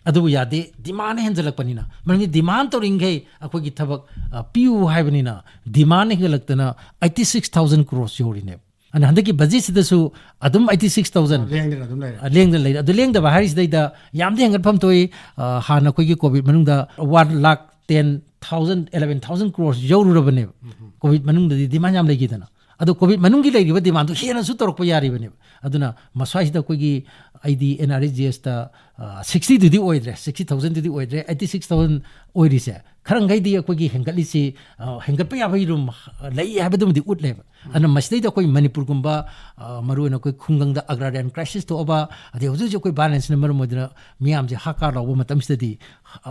ꯑꯗꯨꯕꯨ ꯌꯥꯗꯦ, demand ꯍꯦꯟꯖꯜꯂꯛꯄꯅꯤꯅ꯫ ꯃꯔꯝꯗꯤ demand ꯇꯧꯔꯤꯈꯩ ꯑꯩꯈꯣꯏꯒꯤ ꯊꯕꯛ, ꯑ, ꯄꯤꯌꯨ ꯍꯥꯏꯕꯅꯤꯅ, demand ꯍꯦꯟꯒꯠꯂꯛꯇꯅ eighty six thousand crores ꯌꯧꯔꯤꯅꯦꯕ꯫ ꯑꯗꯨꯅ ꯍꯟꯗꯛꯀꯤ budget ꯁꯤꯗꯁꯨ ꯑꯗꯨꯝ eighty six thousand ꯂꯦꯡꯗꯅ ꯑꯗꯨꯝ ꯂꯩꯔꯦ꯫ ꯑ, ꯂꯦꯡꯗꯅ ꯂꯩꯔꯦ꯫ ꯑꯗꯨ ꯂꯦꯡꯗꯕ ꯍꯥꯏꯔꯤꯁꯤꯗꯩꯗ ꯌꯥꯝꯗꯤ ꯍꯦꯟꯒꯠꯐꯝ ꯊꯣꯛꯏ꯫ ꯑ, ꯍꯥꯟꯅ ꯑꯩꯈꯣꯏꯒꯤ COVID ꯃꯅꯨꯡꯗ one lakh ten thousand, eleven thousand crores ꯌꯧꯔꯨꯔꯕꯅꯦꯕ꯫ COVID ꯃꯅꯨꯡꯗꯗꯤ demand ꯌꯥꯝ ꯂꯩꯈꯤꯗꯅ꯫ ꯑꯗꯣ COVID ꯃꯅꯨꯡꯒꯤ ꯂꯩꯔꯤꯕ demand ꯗꯨ ꯍꯦꯟꯅꯁꯨ ꯇꯧꯔꯛꯄ ꯌꯥꯔꯤꯕꯅꯦꯕ꯫ ꯑꯗꯨꯅ ꯃꯁ꯭ꯋꯥꯏꯁꯤꯗ ꯑꯩꯈꯣꯏꯒꯤ ꯑꯩꯗꯤ N R E G S ꯇ, ꯑ, sixty ꯗꯨꯗꯤ ꯑꯣꯏꯗ꯭ꯔꯦ, sixty thousand ꯗꯨꯗꯤ ꯑꯣꯏꯗ꯭ꯔꯦ, eighty six thousand ꯑꯣꯏꯔꯤꯁꯦ꯫ ꯈꯔ ꯃꯈꯩꯗꯤ ꯑꯩꯈꯣꯏꯒꯤ ꯍꯦꯟꯒꯠꯂꯤꯁꯤ, ꯑ, ꯍꯦꯟꯒꯠꯄ ꯌꯥꯕꯒꯤ room ꯂꯩ ꯍꯥꯏꯕꯗꯨꯃꯗꯤ ꯎꯠꯂꯦꯕ꯫ ꯑꯗꯨꯅ ꯃꯁꯤꯗꯩꯗ ꯑꯩꯈꯣꯏ ꯃꯅꯤꯄꯨꯔꯒꯨꯝꯕ, ꯑ, ꯃꯔꯨꯑꯣꯏꯅ ꯑꯩꯈꯣꯏ ꯈꯨꯡꯒꯪꯗ agrarian crisis ꯊꯣꯛꯑꯕ, ꯑꯗꯩ ꯍꯧꯖꯤꯛ ꯍꯧꯖꯤꯛ ꯑꯩꯈꯣꯏ violence ꯅ ꯃꯔꯝ ꯑꯣꯏꯗꯨꯅ ꯃꯤꯌꯥꯝꯁꯦ ꯍꯥꯀꯥ ꯂꯥꯎꯕ ꯃꯇꯝꯁꯤꯗꯗꯤ,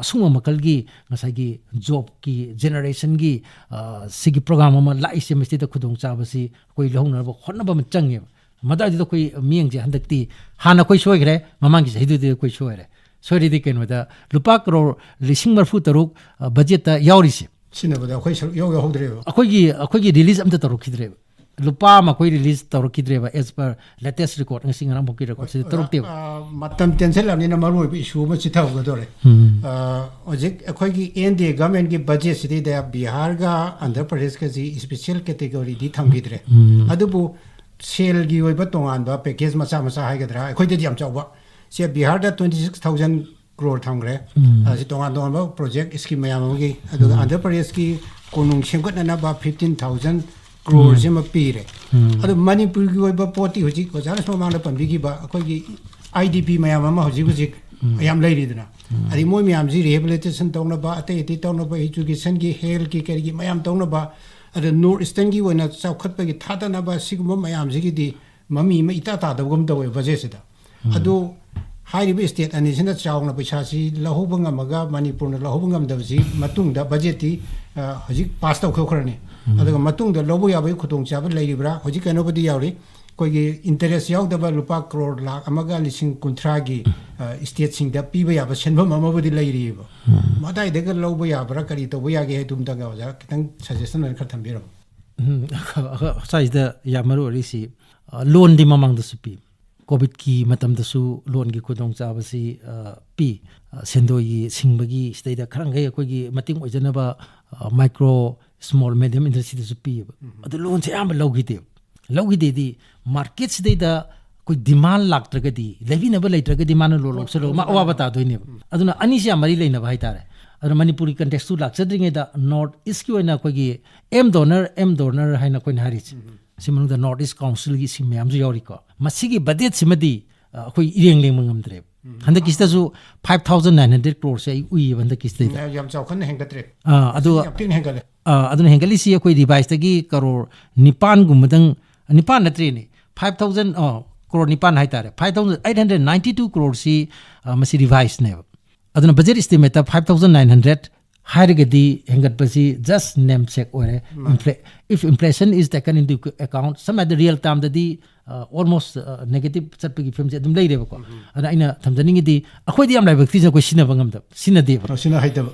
ꯑꯁꯨꯝꯕ ꯃꯈꯜꯒꯤ ꯉꯁꯥꯏꯒꯤ job ꯀꯤ generation ꯒꯤ, ꯑ, ꯁꯤꯒꯤ program ꯑꯃ ꯂꯥꯛꯏꯁꯦ, ꯃꯁꯤꯗ ꯈꯨꯗꯣꯡꯆꯥꯕꯁꯤ ꯑꯩꯈꯣꯏ ꯂꯧꯍꯧꯅꯕ ꯍꯣꯠꯅꯕ ꯑꯃ ꯆꯪꯉꯦꯕ꯫ ꯃꯗꯥꯏꯗꯨꯗ ꯑꯩꯈꯣꯏ ꯃꯤꯠꯌꯦꯡꯁꯦ ꯍꯟꯗꯛꯇꯤ, ꯍꯥꯟꯅ ꯑꯩꯈꯣꯏ ꯁꯣꯏꯈ꯭ꯔꯦ, ꯃꯃꯥꯡꯒꯤ ꯆꯍꯤꯗꯨꯗꯤ ꯑꯩꯈꯣꯏ ꯁꯣꯏꯔꯦ꯫ ꯁꯣꯏꯔꯤꯗꯤ ꯀꯩꯅꯣꯗ ꯂꯨꯄꯥ ꯀꯔꯣꯔ ꯂꯤꯁꯤꯡ ꯃꯔꯤꯐꯨ ꯇꯔꯨꯛ, ꯑ, budget ꯇ ꯌꯥꯎꯔꯤꯁꯦ꯫ ꯁꯤꯖꯤꯟꯅꯕꯗ ꯑꯩꯈꯣꯏ ꯁꯔꯨꯛ ꯏꯌꯥꯎ ꯌꯥꯎꯍꯧꯗ꯭ꯔꯦꯕ꯫ ꯑꯩꯈꯣꯏꯒꯤ, ꯑꯩꯈꯣꯏꯒꯤ release ꯑꯝꯇ ꯇꯧꯔꯛꯈꯤꯗ꯭ꯔꯦꯕ꯫ ꯂꯨꯄꯥ ꯑꯃ ꯑꯩꯈꯣꯏ release ꯇꯧꯔꯛꯈꯤꯗ꯭ꯔꯦꯕ, as per latest record, ꯉꯁꯤ ꯉꯔꯥꯡ ꯐꯥꯎꯀꯤ record ꯁꯤꯗ ꯇꯧꯔꯛꯇꯦꯕ꯫ ꯑ, ꯃꯇꯝ ꯇꯦꯟꯁꯤꯜꯂꯕꯅꯤꯅ ꯃꯔꯨꯑꯣꯏꯕ issue ꯑꯃ ꯆꯤꯊꯍꯧꯒꯗꯧꯔꯦ꯫ ꯎꯝ꯫ ꯑ, ꯍꯧꯖꯤꯛ ꯑꯩꯈꯣꯏꯒꯤ N D A government ꯀꯤ budget ꯁꯤꯗꯩꯗ ꯕꯤꯍꯥꯔꯒ ꯑꯟꯙ꯭ꯔ ꯄ꯭ꯔꯗꯦꯁꯀꯁꯤ special category ꯗꯤ ꯊꯝꯈꯤꯗ꯭ꯔꯦ꯫ ꯎꯝ꯫ ꯑꯗꯨꯕꯨ ꯁꯦꯜꯒꯤ ꯑꯣꯏꯕ ꯇꯣꯉꯥꯟꯕ package ꯃꯆꯥ ꯃꯆꯥ ꯍꯥꯏꯒꯗ꯭ꯔꯥ, ꯑꯩꯈꯣꯏꯗꯗꯤ ꯌꯥꯝ ꯆꯥꯎꯕ, ꯁꯦ ꯕꯤꯍꯥꯔꯗ twenty six thousand crore ꯊꯝꯈ꯭ꯔꯦ꯫ ꯎꯝ꯫ ꯑꯁꯤ ꯇꯣꯉꯥꯟ ꯇꯣꯉꯥꯟꯕ project scheme ꯃꯌꯥꯝ ꯑꯃꯒꯤ, ꯑꯗꯨꯒ ꯎꯝ꯫ ꯑꯟꯙ꯭ꯔ ꯄ꯭ꯔꯗꯦꯁꯀꯤ ꯀꯣꯅꯨꯡ ꯁꯦꯝꯒꯠꯅꯅꯕ fifteen thousand crore ꯎꯝ꯫ ꯁꯤꯃ ꯄꯤꯔꯦ꯫ ꯎꯝ꯫ ꯑꯗꯨ ꯃꯅꯤꯄꯨꯔꯒꯤ ꯑꯣꯏꯕ ꯄꯣꯠꯇꯤ ꯍꯧꯖꯤꯛ ꯑꯣꯖꯥꯅꯁꯨ ꯃꯃꯥꯡꯗ ꯄꯟꯕꯤꯈꯤꯕ ꯑꯩꯈꯣꯏꯒꯤ I D P ꯃꯌꯥꯝ ꯑꯃ ꯍꯧꯖꯤꯛ ꯍꯧꯖꯤꯛ ꯎꯝ꯫ ꯃꯌꯥꯝ ꯂꯩꯔꯤꯗꯅ, ꯎꯝ꯫ ꯑꯗꯩ ꯃꯣꯏ ꯃꯌꯥꯝꯁꯤ rehabilitation ꯇꯧꯅꯕ, ꯑꯇꯩ ꯑꯇꯩ ꯇꯧꯅꯕ, education ꯒꯤ, health ꯀꯤ, ꯀꯔꯤꯒꯤ ꯃꯌꯥꯝ ꯇꯧꯅꯕ, ꯑꯗ North Eastern ꯒꯤ ꯑꯣꯏꯅ ꯆꯥꯎꯈꯠꯄꯒꯤ ꯊꯥꯗꯅꯕ, ꯁꯤꯒꯨꯝꯕ ꯃꯌꯥꯝꯁꯤꯒꯤꯗꯤ ꯃꯃꯤ ꯑꯃ ꯏꯇꯥ ꯇꯥꯗꯕꯒꯨꯝ ꯇꯧꯋꯦ budget ꯁꯤꯗ꯫ ꯎꯝ꯫ ꯑꯗꯨ ꯍꯥꯏꯔꯤꯕ state ꯑꯅꯤꯁꯤꯅ ꯆꯥꯎꯅ ꯄꯩꯁꯥꯁꯤ ꯂꯧꯍꯧꯕ ꯉꯝꯃꯒ ꯃꯅꯤꯄꯨꯔꯅ ꯂꯧꯍꯧꯕ ꯉꯝꯗꯕꯁꯤ ꯃꯇꯨꯡꯗ budget ꯇꯤ, ꯑ, ꯍꯧꯖꯤꯛ pass ꯇꯧꯊꯣꯛꯈ꯭ꯔꯅꯤ꯫ ꯎꯝ꯫ ꯑꯗꯨꯒ ꯃꯇꯨꯡꯗ ꯂꯧꯕ ꯌꯥꯕꯒꯤ ꯈꯨꯗꯣꯡꯆꯥꯕ ꯂꯩꯔꯤꯕ꯭ꯔꯥ? ꯍꯧꯖꯤꯛ ꯀꯩꯅꯣꯕꯨꯗꯤ ꯌꯥꯎꯔꯤ, ꯑꯩꯈꯣꯏꯒꯤ ꯏꯟꯇꯔꯦꯁ ꯌꯥꯎꯗꯕ ꯂꯨꯄꯥ ꯀ꯭ꯔꯣꯔ ꯂꯥꯈ ꯑꯃꯒ ꯂꯤꯁꯤꯡ ꯀꯨꯟꯊ꯭ꯔꯥꯒꯤ ꯁ꯭ꯇꯦꯠꯁꯤꯡꯗ ꯄꯤꯕ ꯌꯥꯕ ꯁꯦꯟꯐꯝ ꯑꯃꯕꯨꯗꯤ ꯂꯩꯔꯤꯑꯕ꯫ ꯃꯗꯥꯏꯗꯒ ꯂꯧꯕ ꯌꯥꯕ꯭ꯔꯥ, ꯀꯔꯤ ꯇꯧꯕ ꯌꯥꯒꯦ ꯍꯥꯏꯗꯨꯝꯇꯪꯒ ꯑꯣꯖꯥ ꯈꯤꯇꯪ ꯁꯖꯦꯁꯟ ꯑꯣꯏꯅ ꯈꯔ ꯊꯝꯕꯤꯔꯝꯃꯣ꯫ ꯎꯝ, ꯉꯁꯥꯏꯁꯤꯗ ꯌꯥꯝ ꯃꯔꯨ ꯑꯣꯏꯔꯤꯁꯤ, ꯑ, ꯂꯣꯟꯗꯤ ꯃꯃꯥꯡꯗꯁꯨ ꯄꯤ꯫ ꯀꯣꯚꯤꯗꯀꯤ ꯃꯇꯝꯗꯁꯨ ꯂꯣꯟꯒꯤ ꯈꯨꯗꯣꯡꯆꯥꯕꯁꯤ, ꯑ, ꯄꯤ꯫ ꯑ, ꯁꯦꯟꯗꯣꯏꯒꯤ ꯁꯤꯡꯕꯒꯤ ꯁꯤꯗꯩꯗ ꯈꯔ ꯃꯈꯩ ꯑꯩꯈꯣꯏꯒꯤ ꯃꯇꯦꯡ ꯑꯣꯏꯖꯅꯕ, ꯑ, ꯃꯥꯏꯀ꯭ꯔꯣ, ꯁ꯭ꯃꯣꯜ, ꯃꯦꯗꯤꯌꯝ ꯏꯟꯗꯁꯇ꯭ꯔꯤꯗꯁꯨ ꯄꯤꯌꯦꯕ꯫ ꯑꯗꯨ ꯂꯣꯟꯁꯦ ꯑꯌꯥꯝꯕ ꯂꯧꯈꯤꯗꯦꯕ꯫ ꯂꯧꯈꯤꯗꯦꯗꯤ ꯃꯥꯔꯀꯦꯠꯁꯤꯗꯩꯗ ꯑꯩꯈꯣꯏ ꯗꯤꯃꯥꯟ ꯂꯥꯛꯇ꯭ꯔꯒꯗꯤ, ꯂꯩꯕꯤꯅꯕ ꯂꯩꯇ꯭ꯔꯒꯗꯤ ꯃꯥꯅ ꯂꯣꯟ ꯂꯧꯁꯜꯂꯒ ꯃꯥ ꯑꯋꯥꯕ ꯇꯥꯗꯣꯏꯅꯦꯕ꯫ ꯑꯗꯨꯅ ꯑꯅꯤꯁꯤ ꯌꯥꯝ ꯃꯔꯤ ꯂꯩꯅꯕ ꯍꯥꯏꯇꯥꯔꯦ꯫ ꯑꯗꯨꯅ ꯃꯅꯤꯄꯨꯔꯒꯤ ꯀꯟꯇꯦꯛꯁꯇꯨ ꯂꯥꯛꯆꯗ꯭ꯔꯤꯉꯩꯗ ꯅꯣꯔꯠ ꯏꯁꯀꯤ ꯑꯣꯏꯅ ꯑꯩꯈꯣꯏꯒꯤ ꯑꯦꯝ ꯗꯣꯅꯔ, ꯑꯦꯝ ꯗꯣꯅꯔ ꯍꯥꯏꯅ ꯑꯩꯈꯣꯏꯅ ꯍꯥꯏꯔꯤꯁꯦ꯫ ꯁꯤ ꯃꯅꯨꯡꯗ ꯅꯣꯔꯠ ꯏꯁ ꯀꯥꯎꯟꯁꯤꯜꯒꯤ ꯁꯤꯡ ꯃꯌꯥꯝꯁꯨ ꯌꯥꯎꯔꯤꯀꯣ꯫ ꯃꯁꯤꯒꯤ ꯕꯖꯦꯠꯁꯤꯃꯗꯤ, ꯑ, ꯑꯩꯈꯣꯏ ꯏꯔꯦꯡ ꯂꯦꯡꯕ ꯉꯝꯗ꯭ꯔꯦꯕ꯫ ꯍꯟꯗꯛꯀꯤꯁꯤꯗꯁꯨ five thousand nine hundred crore ꯁꯦ ꯑꯩ ꯎꯏꯌꯦꯕ ꯍꯟꯗꯛꯀꯤꯁꯤꯗꯩꯗ꯫ ꯌꯥꯝ ꯆꯥꯎꯈꯠꯅ ꯍꯦꯟꯒꯠꯇ꯭ꯔꯦ꯫ ꯑ, ꯑꯗꯨꯒ, ꯌꯥꯝ ꯊꯤꯅ ꯍꯦꯟꯒꯠꯂꯦ꯫ ꯑ, ꯑꯗꯨꯅ ꯍꯦꯟꯒꯠꯂꯤꯁꯤ ꯑꯩꯈꯣꯏ ꯔꯤꯚꯥꯏꯁꯇꯒꯤ ꯀꯔꯣꯔ ꯅꯤꯄꯥꯟꯒꯨꯝꯕꯗꯪ, ꯅꯤꯄꯥꯟ ꯅꯠꯇ꯭ꯔꯦꯅꯦ, five thousand, ꯑ, ꯀ꯭ꯔꯣꯔ ꯅꯤꯄꯥꯟ ꯍꯥꯏꯇꯥꯔꯦ, five thousand eight hundred ninety two ꯀ꯭ꯔꯣꯔꯁꯤ, ꯑ, ꯃꯁꯤ ꯔꯤꯚꯥꯏꯁꯅꯦꯕ꯫ ꯑꯗꯨꯅ budget ꯏꯁꯇꯤꯃꯦꯠꯇ five thousand nine hundred ꯍꯥꯏꯔꯒꯗꯤ ꯍꯦꯟꯒꯠꯄꯁꯤ just namesake ꯑꯣꯏꯔꯦ꯫ Infla-, if inflation is taken into account, ꯁꯝꯅ ꯍꯥꯏꯔꯕꯗ ꯔꯤꯌꯦꯜ ꯇꯥꯝꯗꯗꯤ, ꯑ, almost, ꯑ, negative ꯆꯠꯄꯒꯤ ꯐꯤꯕꯝꯁꯦ ꯑꯗꯨꯝ ꯂꯩꯔꯦꯕꯀꯣ꯫ ꯑꯗꯨꯅ ꯑꯩꯅ ꯊꯝꯖꯅꯤꯡꯉꯤꯗꯤ ꯑꯩꯈꯣꯏꯗꯤ ꯌꯥꯝ ꯂꯥꯏꯕꯛ ꯊꯤꯅ ꯑꯩꯈꯣꯏ ꯁꯤꯖꯤꯟꯅꯕ ꯉꯝꯗꯕ, ꯁꯤꯖꯤꯟꯅꯗꯦꯕ꯫ ꯑꯣ, ꯁꯤꯅ ꯍꯩꯇꯕ꯫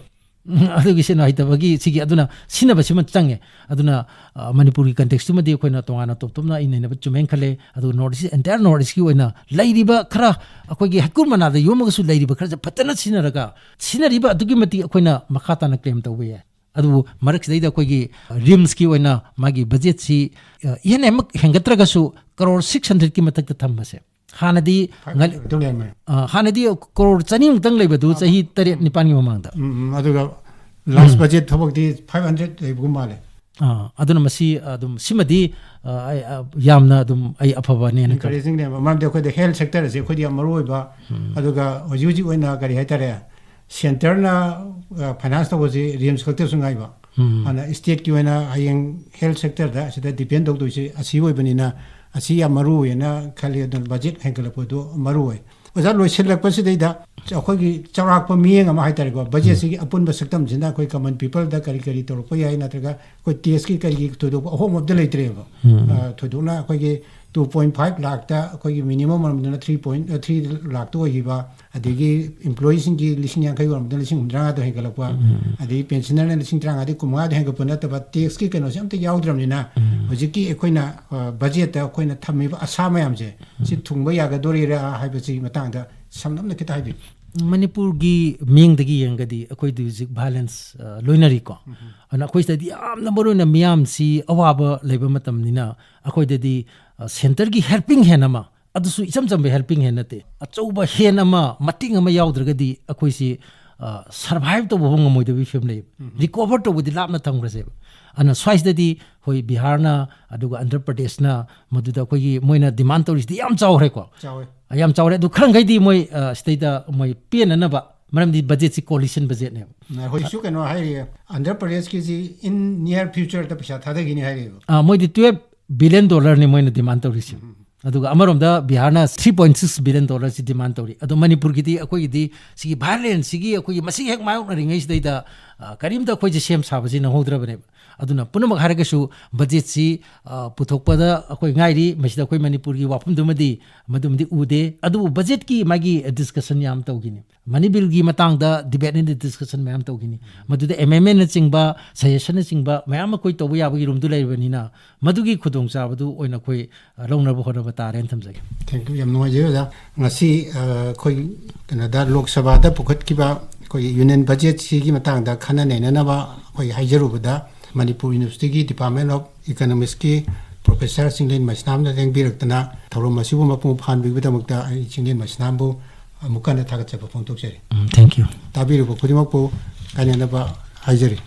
ꯎꯝ, ꯑꯗꯨꯒꯤ ꯁꯤꯖꯤꯟꯅ ꯍꯩꯇꯕꯒꯤ ꯁꯤꯒꯤ ꯑꯗꯨꯅ ꯁꯤꯖꯤꯟꯅꯕꯁꯤꯃ ꯆꯪꯉꯦ꯫ ꯑꯗꯨꯅ, ꯑ, ꯃꯅꯤꯄꯨꯔꯒꯤ ꯀꯟꯇꯦꯛꯁꯇꯨꯃꯗꯤ ꯑꯩꯈꯣꯏꯅ ꯇꯣꯉꯥꯟꯅ ꯇꯣꯞ ꯇꯣꯞꯅ ꯑꯩꯅ ꯅꯩꯅꯕ ꯆꯨꯝꯃꯦꯅ ꯈꯜꯂꯦ꯫ ꯑꯗꯨꯒ ꯅꯣꯔꯠ ꯏꯁ, ꯑꯦꯟꯇꯥꯌꯔ ꯅꯣꯔꯠ ꯏꯁꯀꯤ ꯑꯣꯏꯅ ꯂꯩꯔꯤꯕ ꯈꯔ, ꯑꯩꯈꯣꯏꯒꯤ ꯍꯩꯀ꯭ꯔꯨ ꯃꯅꯥꯗ ꯌꯣꯝꯃꯒꯁꯨ ꯂꯩꯔꯤꯕ ꯈꯔꯁꯦ ꯐꯖꯅ ꯁꯤꯖꯤꯟꯅꯔꯒ, ꯁꯤꯖꯤꯟꯅꯔꯤꯕ ꯑꯗꯨꯛꯀꯤ ꯃꯇꯤꯛ ꯑꯩꯈꯣꯏꯅ ꯃꯈꯥ ꯇꯥꯅ ꯀ꯭ꯂꯦꯝ ꯇꯧꯕ ꯌꯥꯏ꯫ ꯑꯗꯨꯕꯨ ꯃꯔꯛꯁꯤꯗꯩꯗ ꯑꯩꯈꯣꯏꯒꯤ ꯔꯤꯝꯁꯀꯤ ꯑꯣꯏꯅ ꯃꯥꯒꯤ ꯕꯖꯦꯠꯁꯤ, ꯑ, ꯏꯍꯦꯟ ꯍꯦꯟꯃꯛ ꯍꯦꯟꯒꯠꯇ꯭ꯔꯒꯁꯨ ꯀꯔꯣꯔ six hundredꯀꯤ ꯃꯊꯛꯇ ꯊꯝꯕꯁꯦ꯫ ꯍꯥꯟꯅꯗꯤ ꯉꯜ-, ꯑꯗꯨ ꯂꯩꯔꯝꯃꯦ꯫ ꯑ, ꯍꯥꯟꯅꯗꯤ ꯀꯔꯣꯔ ꯆꯅꯤꯃꯨꯛꯇꯪ ꯂꯩꯕꯗꯨ ꯆꯍꯤ ꯇꯔꯦꯠ ꯅꯤꯄꯥꯟꯒꯤ ꯃꯃꯥꯡꯗ꯫ ꯎꯝ, ꯎꯝ, ꯑꯗꯨꯒ ꯂꯥꯁ ꯕꯖꯦꯠ ꯊꯕꯛꯇꯤ five hundred ꯂꯩꯕꯒꯨꯝ ꯃꯥꯜꯂꯦ꯫ ꯑ, ꯑꯗꯨꯅ ꯃꯁꯤ ꯑꯗꯨꯝ, ꯁꯤꯃꯗꯤ, ꯑ, ꯑꯩ, ꯑ, ꯌꯥꯝꯅ ꯑꯗꯨꯝ ꯑꯩ ꯑꯐꯕꯅꯦꯅ ꯈꯜꯂꯤ꯫ Encouraging ꯅꯦꯕ꯫ ꯃꯔꯝꯗꯤ ꯑꯩꯈꯣꯏꯗ ꯍꯦꯜꯊ ꯁꯦꯛꯇꯔ ꯑꯁꯤ ꯑꯩꯈꯣꯏꯗꯤ ꯌꯥꯝ ꯃꯔꯨ ꯑꯣꯏꯕ, ꯑꯗꯨꯒ ꯍꯧꯖꯤꯛ ꯍꯧꯖꯤꯛ ꯑꯣꯏꯅ ꯀꯔꯤ ꯍꯥꯏꯇꯥꯔꯦ, ꯁꯦꯟꯇꯔꯅ, ꯑ, ꯐꯥꯏꯅꯥꯟꯁ ꯇꯧꯕꯁꯤ ꯔꯤꯝꯁ ꯈꯛꯇꯁꯨ ꯉꯥꯏꯕ꯫ ꯑꯗꯨꯅ ꯁ꯭ꯇꯦꯠꯀꯤ ꯑꯣꯏꯅ ꯍꯌꯦꯡ ꯍꯦꯜꯊ ꯁꯦꯛꯇꯔꯗ ꯑꯁꯤꯗ ꯗꯤꯄꯦꯟ ꯇꯧꯗꯣꯏꯁꯦ ꯑꯁꯤ ꯑꯣꯏꯕꯅꯤꯅ, ꯑꯁꯤ ꯌꯥꯝ ꯃꯔꯨ ꯑꯣꯏꯌꯦꯅ ꯈꯜꯂꯤ꯫ ꯑꯗꯨꯅ ꯕꯖꯦꯠ ꯍꯦꯟꯒꯠꯂꯛꯄꯗꯨ ꯃꯔꯨ ꯑꯣꯏ꯫ ꯑꯣꯖꯥ, ꯂꯣꯏꯁꯤꯜꯂꯛꯄꯁꯤꯗꯩꯗ ꯑꯩꯈꯣꯏꯒꯤ ꯆꯥꯎꯔꯥꯛꯄ ꯃꯤꯠꯌꯦꯡ ꯑꯃ ꯍꯥꯏꯇꯥꯔꯦꯀꯣ, ꯕꯖꯦꯠꯁꯤꯒꯤ ꯑꯄꯨꯟꯕ ꯁꯛꯇꯝꯁꯤꯅ ꯑꯩꯈꯣꯏ ꯀꯃꯟ ꯄꯤꯄꯜꯗ ꯀꯔꯤ ꯀꯔꯤ ꯇꯧꯔꯛꯄ ꯌꯥꯏ, ꯅꯠꯇ꯭ꯔꯒ ꯑꯩꯈꯣꯏ ꯇꯦꯛꯁꯀꯤ ꯀꯔꯤꯒꯤ ꯊꯣꯏꯗꯣꯛꯄ ꯑꯍꯣꯡꯕ ꯑꯝꯇ ꯂꯩꯇ꯭ꯔꯦꯕ꯫ ꯑ, ꯊꯣꯏꯗꯣꯛꯅ ꯑꯩꯈꯣꯏꯒꯤ ꯇꯨ ꯄꯣꯏꯟ ꯐꯥꯏꯚ ꯂꯥꯛꯇ ꯑꯩꯈꯣꯏꯒꯤ ꯃꯤꯅꯤꯃꯝ ꯑꯣꯏꯔꯝꯕꯗꯨꯅ ꯊ꯭ꯔꯤ ꯄꯣꯏꯟ ꯊ꯭ꯔꯤ ꯂꯥꯛꯇ ꯑꯣꯏꯈꯤꯕ, ꯑꯗꯒꯤ ꯏꯝꯄ꯭ꯂꯣꯌꯤꯁꯤꯡꯒꯤ ꯂꯤꯁꯤꯡ ꯌꯥꯡꯈꯩ ꯑꯣꯏꯔꯝꯕꯗꯨꯅ ꯂꯤꯁꯤꯡ ꯍꯨꯝꯗ꯭ꯔꯥ ꯃꯉꯥꯗ ꯍꯦꯟꯒꯠꯂꯛꯄ, ꯑꯗꯒꯤ ꯄꯦꯟꯁꯤꯅꯔꯅ ꯂꯤꯁꯤꯡ ꯇꯔꯥꯃꯉꯥꯗ ꯍꯦꯟꯒꯠꯄ ꯅꯠꯇꯕ, ꯇꯦꯛꯁꯀꯤ ꯀꯩꯅꯣꯁꯦ ꯑꯝꯇ ꯌꯥꯎꯗ꯭ꯔꯕꯅꯤꯅ, ꯍꯧꯖꯤꯛꯀꯤ ꯑꯩꯈꯣꯏꯅ, ꯑ, ꯕꯖꯦꯠꯇ ꯑꯩꯈꯣꯏꯅ ꯊꯝꯃꯤꯕ ꯑꯁꯥ ꯃꯌꯥꯝꯁꯦ ꯁꯤ ꯊꯨꯡꯕ ꯌꯥꯒꯗꯣꯔꯤꯔꯥ ꯍꯥꯏꯕꯁꯤ ꯃꯇꯥꯡꯗ ꯁꯝꯂꯞꯅ ꯈꯤꯇ ꯍꯥꯏꯕꯤꯌꯨ꯫ ꯃꯅꯤꯄꯨꯔꯒꯤ ꯃꯤꯠꯌꯦꯡꯗꯒꯤ ꯌꯦꯡꯉꯒꯗꯤ ꯑꯩꯈꯣꯏꯗꯤ ꯍꯧꯖꯤꯛ ꯚꯥꯏꯂꯦꯟꯁ ꯂꯣꯏꯅꯔꯤꯀꯣ꯫ ꯑꯗꯨꯅ ꯑꯩꯈꯣꯏ ꯁꯤꯗꯗꯤ ꯌꯥꯝꯅ ꯃꯔꯨ ꯑꯣꯏꯅ ꯃꯤꯌꯥꯝꯁꯤ ꯑꯋꯥꯕ ꯂꯩꯕ ꯃꯇꯝꯅꯤꯅ, ꯑꯩꯈꯣꯏꯗꯗꯤ ꯁꯦꯟꯇꯔꯒꯤ ꯍꯦꯜꯄꯤꯡ ꯍꯦꯟ ꯑꯃ, ꯑꯗꯨꯁꯨ ꯏꯆꯝ ꯆꯝꯕ ꯍꯦꯜꯄꯤꯡ ꯍꯦꯟ ꯅꯠꯇꯦ, ꯑꯆꯧꯕ ꯍꯦꯟ ꯑꯃ, ꯃꯇꯦꯡ ꯑꯃ ꯌꯥꯎꯗ꯭ꯔꯒꯗꯤ ꯑꯩꯈꯣꯏꯁꯤ ꯁꯔꯚꯥꯏꯚ ꯇꯧꯕ ꯐꯥꯎ ꯉꯝꯃꯣꯏꯗꯕꯒꯤ ꯐꯤꯕꯝ ꯂꯩꯌꯦꯕ꯫ ꯔꯤꯀꯣꯚꯔ ꯇꯧꯕꯗꯤ ꯂꯥꯞꯅ ꯊꯝꯈ꯭ꯔꯁꯦꯕ꯫ ꯑꯗꯨꯅ ꯁ꯭ꯋꯥꯏꯁꯤꯗꯗꯤ ꯑꯩꯈꯣꯏ ꯕꯤꯍꯥꯔꯅ ꯑꯗꯨꯒ ꯑꯟꯙ꯭ꯔ ꯄ꯭ꯔꯗꯦꯁꯅ ꯃꯗꯨꯗ ꯑꯩꯈꯣꯏꯒꯤ ꯃꯣꯏꯅ ꯗꯤꯃꯥꯟ ꯇꯧꯔꯤꯁꯤꯗꯤ ꯌꯥꯝ ꯆꯥꯎꯈ꯭ꯔꯦꯀꯣ꯫ ꯆꯥꯎꯋꯦ꯫ ꯌꯥꯝ ꯆꯥꯎꯔꯦ꯫ ꯑꯗꯨ ꯈꯔ ꯃꯈꯩꯗꯤ ꯃꯣꯏ, ꯑ, ꯁꯤꯗꯩꯗ ꯃꯣꯏ ꯄꯦꯟꯅꯅꯕ, ꯃꯔꯝꯗꯤ ꯕꯖꯦꯠꯁꯤ ꯀꯣꯂꯤꯁꯟ ꯕꯖꯦꯠꯅꯦꯕ꯫ ꯍꯧꯖꯤꯛꯁꯨ ꯀꯩꯅꯣ ꯍꯥꯏꯔꯤꯌꯦ, ꯑꯟꯙ꯭ꯔ ꯄ꯭ꯔꯗꯦꯁꯀꯤꯁꯤ in near future ꯗ ꯄꯩꯁꯥ ꯊꯥꯗꯈꯤꯅꯤ ꯍꯥꯏꯔꯤꯌꯦꯕ꯫ ꯑ, ꯃꯣꯏꯗꯤ ꯇꯨꯌꯦꯜꯞ ꯕꯤꯂꯤꯌꯟ ꯗꯣꯂꯔꯅꯤ ꯃꯣꯏꯅ ꯗꯤꯃꯥꯟ ꯇꯧꯔꯤꯁꯦ꯫ ꯑꯗꯨꯒ ꯑꯃꯔꯣꯝꯗ ꯕꯤꯍꯥꯔꯅ ꯊ꯭ꯔꯤ ꯄꯣꯏꯟ ꯁꯤꯛꯁ ꯕꯤꯂꯤꯌꯟ ꯗꯣꯂꯔꯁꯤ ꯗꯤꯃꯥꯟ ꯇꯧꯔꯤ꯫ ꯑꯗꯣ ꯃꯅꯤꯄꯨꯔꯒꯤꯗꯤ, ꯑꯩꯈꯣꯏꯒꯤꯗꯤ ꯁꯤꯒꯤ ꯚꯥꯏꯂꯦꯟꯁꯁꯤꯒꯤ ꯑꯩꯈꯣꯏꯒꯤ ꯃꯁꯤ ꯍꯦꯛ ꯃꯥꯌꯣꯛꯅꯔꯤꯉꯩꯁꯤꯗꯩꯗ, ꯑ, ꯀꯔꯤꯝꯇ ꯑꯩꯈꯣꯏꯁꯦ ꯁꯦꯝ ꯁꯥꯕꯁꯤ ꯅꯪꯍꯧꯗ꯭ꯔꯕꯅꯦꯕ꯫ ꯑꯗꯨꯅ ꯄꯨꯝꯅꯃꯛ ꯍꯥꯏꯔꯒꯁꯨ ꯕꯖꯦꯠꯁꯤ, ꯑ, ꯄꯨꯊꯣꯛꯄꯗ ꯑꯩꯈꯣꯏ ꯉꯥꯏꯔꯤ꯫ ꯃꯁꯤꯗ ꯑꯩꯈꯣꯏ ꯃꯅꯤꯄꯨꯔꯒꯤ ꯋꯥꯐꯝꯗꯨꯃꯗꯤ ꯃꯗꯨꯃꯗꯤ ꯎꯗꯦ꯫ ꯑꯗꯨꯕꯨ ꯕꯖꯦꯠꯀꯤ ꯃꯥꯒꯤ ꯗꯤꯁꯀꯁꯟ ꯌꯥꯝ ꯇꯧꯈꯤꯅꯤ꯫ ꯃꯅꯤ ꯕꯤꯜꯒꯤ ꯃꯇꯥꯡꯗ ꯗꯤꯕꯦꯠ ꯑꯦꯟ ꯗꯤꯁꯀꯁꯟ ꯃꯌꯥꯝ ꯇꯧꯈꯤꯅꯤ꯫ ꯃꯗꯨꯗ ꯑꯦꯃꯦꯟꯃꯦꯟꯅꯆꯤꯡꯕ, ꯁꯖꯦꯁꯟꯅꯆꯤꯡꯕ ꯃꯌꯥꯝ ꯑꯩꯈꯣꯏ ꯇꯧꯕ ꯌꯥꯕꯒꯤ ꯔꯨꯝꯗꯨ ꯂꯩꯔꯕꯅꯤꯅ, ꯃꯗꯨꯒꯤ ꯈꯨꯗꯣꯡꯆꯥꯕꯗꯨ ꯑꯣꯏꯅ ꯑꯩꯈꯣꯏ, ꯑ, ꯂꯧꯅꯕ ꯍꯣꯠꯅꯕ ꯇꯥꯔꯦꯅ ꯊꯝꯖꯒꯦ꯫ Thank you, ꯌꯥꯝ ꯅꯨꯡꯉꯥꯏꯖꯩ ꯑꯣꯖꯥ꯫ ꯉꯁꯤ, ꯑ, ꯑꯩꯈꯣꯏ ꯀꯩꯅꯣꯗ ꯂꯣꯛ ꯁꯚꯥꯗ ꯄꯨꯈꯠꯈꯤꯕ ꯑꯩꯈꯣꯏꯒꯤ ꯌꯨꯅꯤꯌꯟ ꯕꯖꯦꯠꯁꯤꯒꯤ ꯃꯇꯥꯡꯗ ꯈꯟꯅ ꯅꯩꯅꯅꯕ ꯑꯩꯈꯣꯏ ꯍꯥꯏꯖꯔꯨꯕꯗ, ꯃꯅꯤꯄꯨꯔ ꯌꯨꯅꯤꯚꯔꯁꯤꯇꯤꯒꯤ ꯗꯤꯄꯥꯔꯠꯃꯦꯟ ꯑꯣꯐ ꯏꯀꯣꯅꯣꯃꯤꯛꯁꯀꯤ ꯄ꯭ꯔꯣꯐꯦꯁꯔ ꯆꯤꯡꯂꯦꯟ ꯃꯩꯁꯅꯥꯝꯅ ꯂꯦꯡꯕꯤꯔꯛꯇꯅ ꯊꯧꯔꯝ ꯑꯁꯤꯕꯨ ꯃꯄꯨꯡ ꯐꯥꯍꯟꯕꯤꯕꯒꯤꯗꯃꯛꯇ ꯑꯩ ꯆꯤꯡꯂꯦꯟ ꯃꯩꯁꯅꯥꯝꯕꯨ ꯑꯃꯨꯛ ꯍꯟꯅ ꯊꯥꯒꯠꯆꯕ ꯐꯣꯡꯗꯣꯛꯆꯔꯤ꯫ ꯎꯝ, thank you꯫ ꯇꯥꯕꯤꯔꯤꯕ ꯈꯨꯗꯤꯡꯃꯛꯄꯨ ꯀꯥꯏꯅꯅꯕ ꯍꯥꯏꯖꯔꯤ꯫